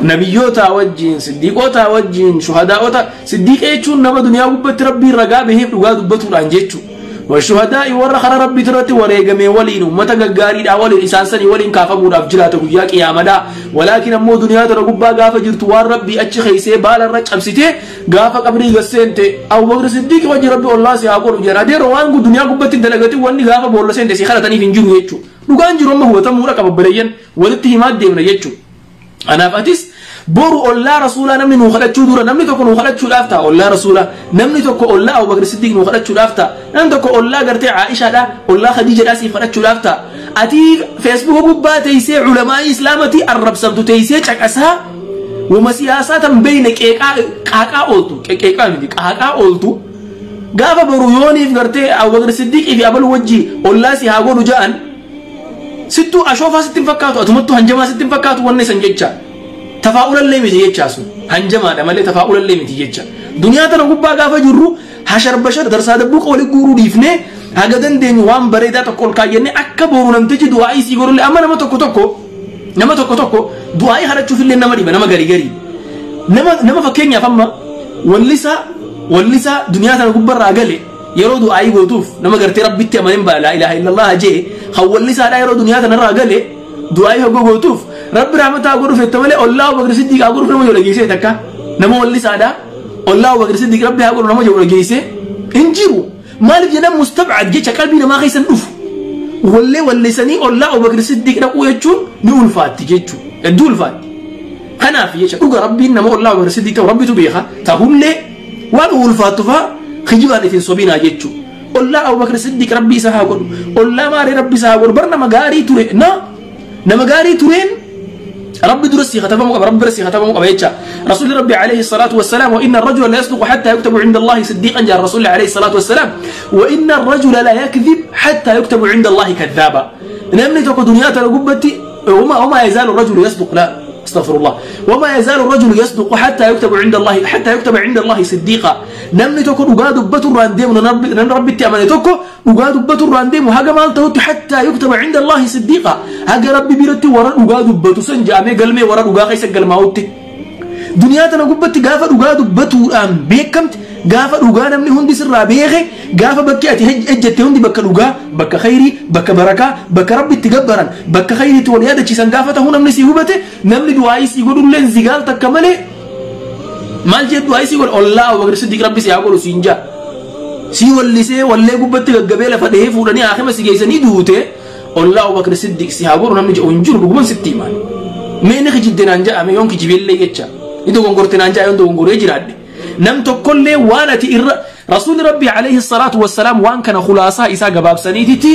نبيوتا وجين، صديقوتا وجين، شهداءوتا. صديق ايتشون نما دنيا وبت ربي رقابه رقاد بتور عن جتشو. والشهداء ور خر ربي ترتي وريغمي ولين امتا غغاري دا ولين انسان سني ولين كافمو داف جراته غيا قيامه دا. ولكن امو دنيا تر غبا غافه جرتو وار ربي اچ خيسه بال رچبسيته غافه قبري غسنته او بكر صديق وجه ربي الله سي اقول جرا دير وان غ دنيا غبتي دلغتي وني غافه بول سنته سي خلتني فينجرو يچو دوغان جرو ما هو تمورا قببرين ولتي ما ديمنا يچو. انا فاتس boru ollaa rasuulaa namni nuu kadhachuu dura namni tokko nuu kadhachuudhaaf ta'a. Ollaa rasuulaa namni tokko, ollaa Abubakar Siddiq nuu kadhachuudhaaf ta'a. Namni tokko ollaa gartee Aishaadha, ollaa Khadiijaadha siif kadhachuudhaaf ta'a. Ati Feesbuuka gubbaa teessee culamaa islaamatii arrabsamtu teessee caqasaa, wama siyaasaa tan beeyne qeeqaa qaaqaa ooltu, qeeqaa miti, qaaqaa ooltu. Gaafa boru yooniif gartee Abubakar Siddiqii fi abalu wajji ollaa si haa godhu ja'an, sittuu ashoofaa sitti hin fakkaatu, atumattuu hanjamaa sitti hin fakkaatu. Wanni san jecha tafaa'ulallee miti jechaa, sun hanjamaadha malee tafaa'ulallee miti jecha. Duniyaa tana gubbaa gaafa jirru hashar bashar darsaa dabbuuqa walii guuruu dhiifnee haga dandeenyu waan bareedaa tokko ol kaayyannee akka boru namtichi du'aa'ii sii godhullee. Amma nama tokko tokko du'aa'ii kadhachuuf illee nama dhiba. Nama garii garii nama fakkeenyaaf amma wallisaa duniyaa tana gubbarraa gale yeroo du'aa'ii gootuuf, nama gartee rabbitti amaneen baa laa ilaaha illallah jee kan wallisaadhaa yeroo duniyaa tanarraa gale du'aa'ii hoggoo gootuuf rabbi rahmataa godhu fette malee ollaa Abubakar Siddiq haa godhuuf nama jedhu dhageessee takka? Nama wallisaadhaa ollaa Abubakar Siddiq rabbi haa godhu nama jedhu dhageessee hin jiru. Maaliif jedhan, mustabcad jecha qalbii namaa keessan dhufu. Wallee walleessanii ollaa Abubakar Siddiq dhaquu jechuun ni ulfaatti jechuu, hedduu ulfaatti. Kanaaf jecha dhuga rabbiin nama ollaa Abubakar Siddiq ta'u rabbitu beeka. Tahullee waan ulfaattu faa kijibaan ittiin sobinaa jechuu. Ollaa Abubakar Siddiq rabbi isa haa godhu, ollaa maarii rabbi isa haa godhu, bar nama gaarii ture, na nama gaarii tureen ربي درسي ختمه قبل ربي درسي ختمه قبل يتشا. رسول ربي عليه الصلاة والسلام: وإن الرجل لا يصدق حتى يكتب عند الله صديقا. جاء الرسول عليه الصلاة والسلام: وإن الرجل لا يكذب حتى يكتب عند الله كذابا. namni tokko duniyaa tana gubbatti وما يزال الرجل يصدق، لا، استغفر الله، وما يزال الرجل يصدق حتى يكتب عند الله صديقا. namni tokko dhugaa dubbatu irraan deemu, namni rabbitti amane tokko dhugaa dubbatu irraan deemu haga maal ta'utti? حتى يكتب عند الله صديقا, haga rabbi biratti warra dhugaa dubbatu san jedhamee galmee warra dhugaa keessa galmaa'utti. Duniyaa tana gubbatti gaafa dhugaa dubbatuudhaan beekamte, gaafa dhugaa namni hundi sirraa beeke, gaafa bakki ati ejjette hundi bakka dhugaa, bakka khayrii, bakka barakaa, bakka rabbi itti gabbaran, bakka khayriitti wal yaadachiisan gaafa ta'uu namni si hubate, namni du'aayii si godhulleen zigaal takka malee maal jee du'aayii si godhe? Ollaa Abubakar Siddiq rabbi si haa godhu siin jaa. Si wallisee wallee gubbatti gaggabee lafa dhahee fuudhanii haakima si geessanii duute, ollaa Abubakar Siddiq si haa godhu namni jedhu hin jiru. Dhuguman sitti himaan, mee ni kijibde naan jedhame yoon kijibeellee jecha, ni dogongorte naan jedha yoon dogongoree jiraadhe. Nam tokkollee waan ati irra rasuulli rabbi alayhi salaatu wassalaam waan kana khulaasaa isaa gabaabsaniititi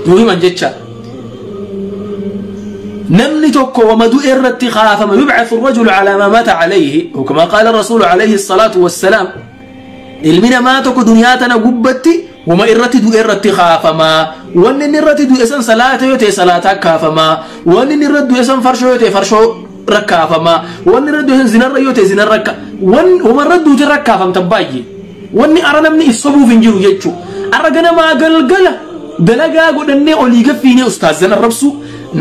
nuu himan jecha. Namni tokko wama du'e irratti kaafama. يبعث الرجل على ما مات عليه وكما قال الرسول عليه الصلاة والسلام. Ilmi namaa tokko duniyaa tana gubbatti wama irratti du'e irratti kaafamaa. Wanni inni irratti du'e san salaata yoo ta'e salaataa kaafamaa, wanni inni irratti du'e san farshoo yoo ta'e farshoo rakkaafamaa, wanni irratti du'e san zinarra yoo ta'e zinarra, wama irratti duute rakkaafamta. Baay'ee wanni ara namni is sobuuf hin jiru jechuu. Arra ganamaa galgala dalagaa godhannee olii gaffiinee ustaazan arrabsu,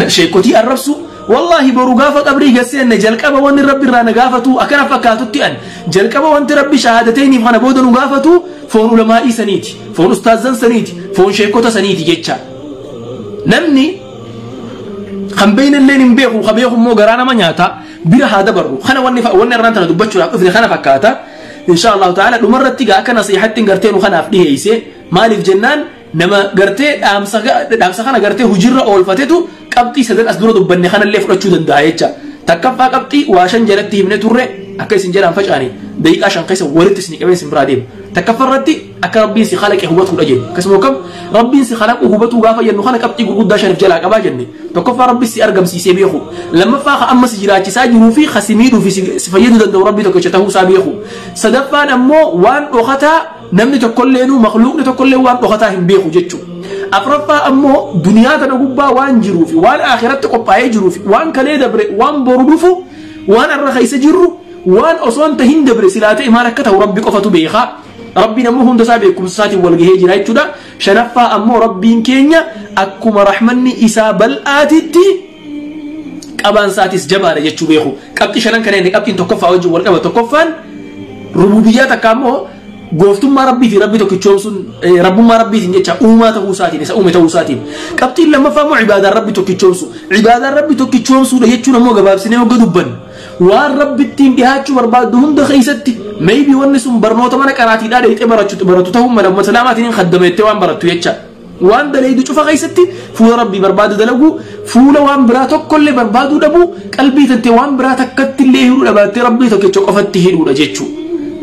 sheekotii arrabsu. Wallaahi boru gaafa qabrii gasseenne jalqaba wanni rabbi irraa na gaafatu akkana fakkaatutti an jalqaba wanti rabbi shahaadatayniif kana booda nu gaafatu foon ulamaa'ii saniiti, foon ustaazan saniiti, foon sheekota saniiti jecha. Namni Kan beeynelleen hin beeku, ka beeku immoo garaa nama nyaata. Bira haa dabarru. Kana wanni wanni irraan tana dubbachuudhaaf dhufne kana fakkaata. Insha Allahu ta'ala dhumarratti gaa akka nasiihatti gartee nu kanaaf dhiheeyse. Maaliif jennaan, nama gartee dhaamsa kana gartee hojiirra oolfatetu qabxii sadan as dura dubbanne kanallee fudhachuu danda'a jecha. Takkaffaa, qabxii waa shan jalatti himne turre, akka isin jedhaan facaane daqiiqaa 5 keessa walitti isin qabee isin biraa deema. Takkaffaa irratti akka Rabbiin si kalaqe hubatuudha jenne. Akkasuma kam Rabbiin si kalaqu hubatuu gaafa jennu kana qabxii gurguddaa shaniif jalaa qabaa jenne. Tokkoffaa, Rabbi si argamsiisee beeku. Lammaffaa, ka amma si jiraachisaa jiruu fi ka si miidhuu fi si fayyaduu danda'u Rabbii tokkicha ta'uu isaa beeku. Sadaffaan ammoo waan dhokataa namni tokkolleenu, makluuqni tokkollee waan dhokataa hin beeku jechuudha. Afraffaa ammoo duniyaa tana gubbaa waan jiruu fi waan akhiratti qophaa'ee jiruu fi waan kalee dabre, waan boru dhufu, waan arra keessa jirru, waan osoo hin tahin dabre silaa ta'e maal akka ta'u Rabbi qofatu beeka. Rabbiin ammoo hunda isaa beekumsa isaatiin wal gahee jira jechuudha. Shanaffaa ammoo Rabbiin keenya akkuma rahmanni isaa bal'aatitti qabaan isaatis jabaadha jechuu beeku. Qabxii shanan kana inni qabxiin tokkoffaa wajjin wal qaba. Tokkoffaan rububiyyaa, takka ammoo gooftummaa Rabbii fi Rabbii tokkichoomsuun, rabbummaa Rabbiitiin jecha, uumaa ta'uu isaatiin, isa uume ta'uu isaatiin. Qabxiin lammaffaa immoo ibaadaan Rabbi tokkichoomsu. Ibaadaan Rabbi tokkichoomsuudha jechuun ammoo gabaabsinee hogga dubbannu, waan Rabbittiin dhiyaachuu barbaaddu hunda keessatti, maybe wanni sun barnoota mana qaraatiidhaa dheeyxee baratu ta'uu mala, uummata islaamaatiin hin khaddameettee waan barattu jecha. Waan daleeydu cufa keessatti fuula Rabbii barbaadu dalagu, fuula waan biraa tokkollee barbaaduu dhabu, qalbii tantee waan biraa takkatti illee hidhuu dhabaattee Rabbii tokkicha qofatti hidhuudha jechuudha.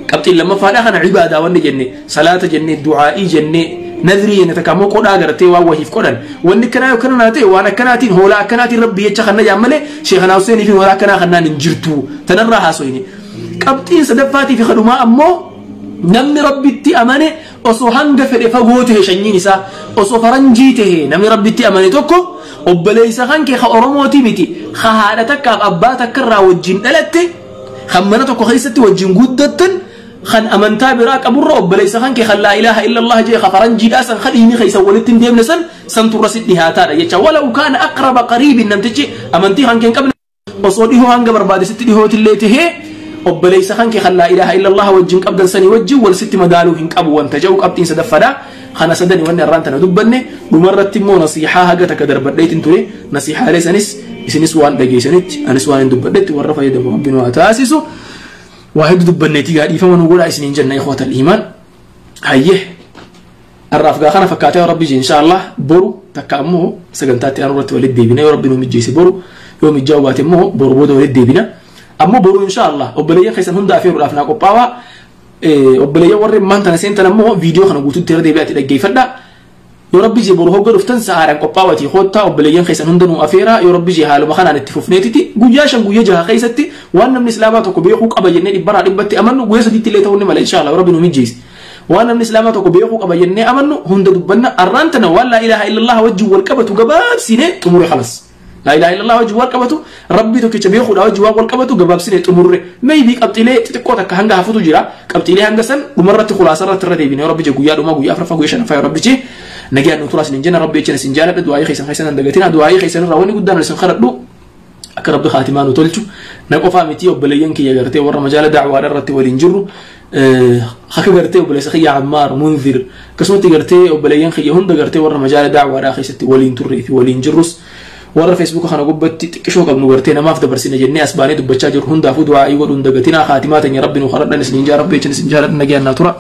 Qabxiin lammaffaadha kana ibaadaa wanni jenne, salaata jenne, du'aa'ii jenne, nadrii jenne, takka ammoo qodhaa gartee waan wahiif qodhan. Wanni akkanaa yoo kana naa ta'e, waan akkanaatiin, hoolaa akkanaatiin Rabbii jecha kan najaan malee, Sheekhanaa Huseenii fi hoolaa akkanaa kannaan hin jirtu. Tanarraa haasoyne. Qabxiin sadaffaatii fi kadhumaa ammoo namni Rabbitti amane osoo hanga fedhe fagoo ta'e, shanyiin isaa osoo faranjii ta'e, namni Rabbitti amane tokko obboleessa kan kee ka Oromooti miti, ka haadha takkaaf abbaa takka irraa wajjin dhalatte, kan mana tokko keessatti wajjin guddattan, kan amantaa biraa qaburra obboleessa kan kee kan laa ilaaha illallah jee, ka faranjiidhaa san, ka dhiini keessa walitti hin deemne san santurra si dhihaataadha jecha. Walaw kaana aqraba qariibin, namtichi amantii kan kee hin qabne osoo dhihoo hanga barbaade sitti dhihootillee tahee, obboleessa kan kee kan laa ilaaha illallah wajjin qabdan sanii wajjin wal sitti madaaluu hin qabu wanta jedhu qabxiin sadaffaadha. Kana sadani wanni har'aan tana dubbanne. Dhumarratti immoo nasiihaa haga takka darbadheetin ture. Nasiihaalee sanis isinis waan dhageessanitti, anis waan hin dubbadhetti warra fayyadamu Rabbiin waa taasisu. Waa hedduu dubbanneeti gaa, dhiifama nu godhaa isiniin jenna, ikhwatal iimaan. Hayyee, har'aaf gaa kana fakkaatee. Rabbi jee, insha Allah boru takka ammoo sagantaatti aanu irratti walitti deebina, yoo Rabbi nu mijjeesse. Boru yoo mijjaa'u baate immoo boru booda walitti deebina. Ammoo boru insha Allah obboleeyyan keessan hunda afeeruudhaaf naa qophaawaa. Obboleeyyan warri ammaan tana seentan ammoo viidiyoo kana guutuutti irra deebi'aati dhaggeeffadhaa. Yoo Rabbi jee boru hogga dhuftan sa'aadhaan qophaawaatii koottaa, obboleeyyan keessan hunda nu afeeraa. Yoo Rabbi jee haaluma kanaan itti fufneetiti guyyaa 5, guyyaa 6 keessatti waan namni islaamaa tokko beekuu qaba jennee dhibbarraa dhibbatti amannu, guyyaa sadiitti illee ta'uu ni mala, insha Allah, yoo Rabbi nu mijjeesse. Waan namni islaamaa tokko beekuu qaba jennee amannu hunda dubbanna. Arraan tana waan laa ilaaha illallah wajjin wal qabatu gabaabsinee xumure, khalas. Laa ilaaha illallah wajjin wal qabatu, Rabbii tokkicha beekuudha wajjin waan wal qabatu gabaabsinee xumurre. Maybe qabxiilee xixiqqoo takka hanga hafutu jira. Qabxiilee hanga san dhumarratti khulaasa irratti irra deebine, yoo Rabbi jee guyyaa dhumaa, guyyaa afuraffaa, guyyaa shanaffaa, yoo Rabbi jee. Nagaan nu turaa isinin jenna. Rabbi jecha isin jaaladha. Du'aayii keessan keessan hin dagatina. Du'aayii keessan irraa wanni guddaan isin kadhadhu akka Rabbi khaatimaa nu tolchu. Na qofaa miti, obboleeyyan kiyya gartee warra majaala da'waadha irratti waliin jirru, akka gartee obboleessa kiyya Ammaar Munzir, akkasumatti gartee obboleeyyan kiyya hunda gartee warra majaala da'waadhaa keessatti waliin turree fi waliin jirrus, warra Feesbuuka kana gubbatti xiqqishoo qabnu gartee namaaf dabarsine jennee as baanee dubbachaa jirru hundaafuu du'aa'ii godhuun dagatinaa. Khaatimaa teenya Rabbi nu kadhadhan isiniin jaa. Rabbi jechan isin jaaladha. Nagayaan naa tura.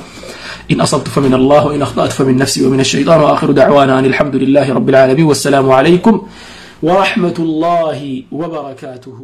إن أصبت فمن الله وإن أخطأت فمن نفسي ومن الشيطان، وآخر دعوانا أن الحمد لله رب العالمين، والسلام عليكم ورحمة الله وبركاته.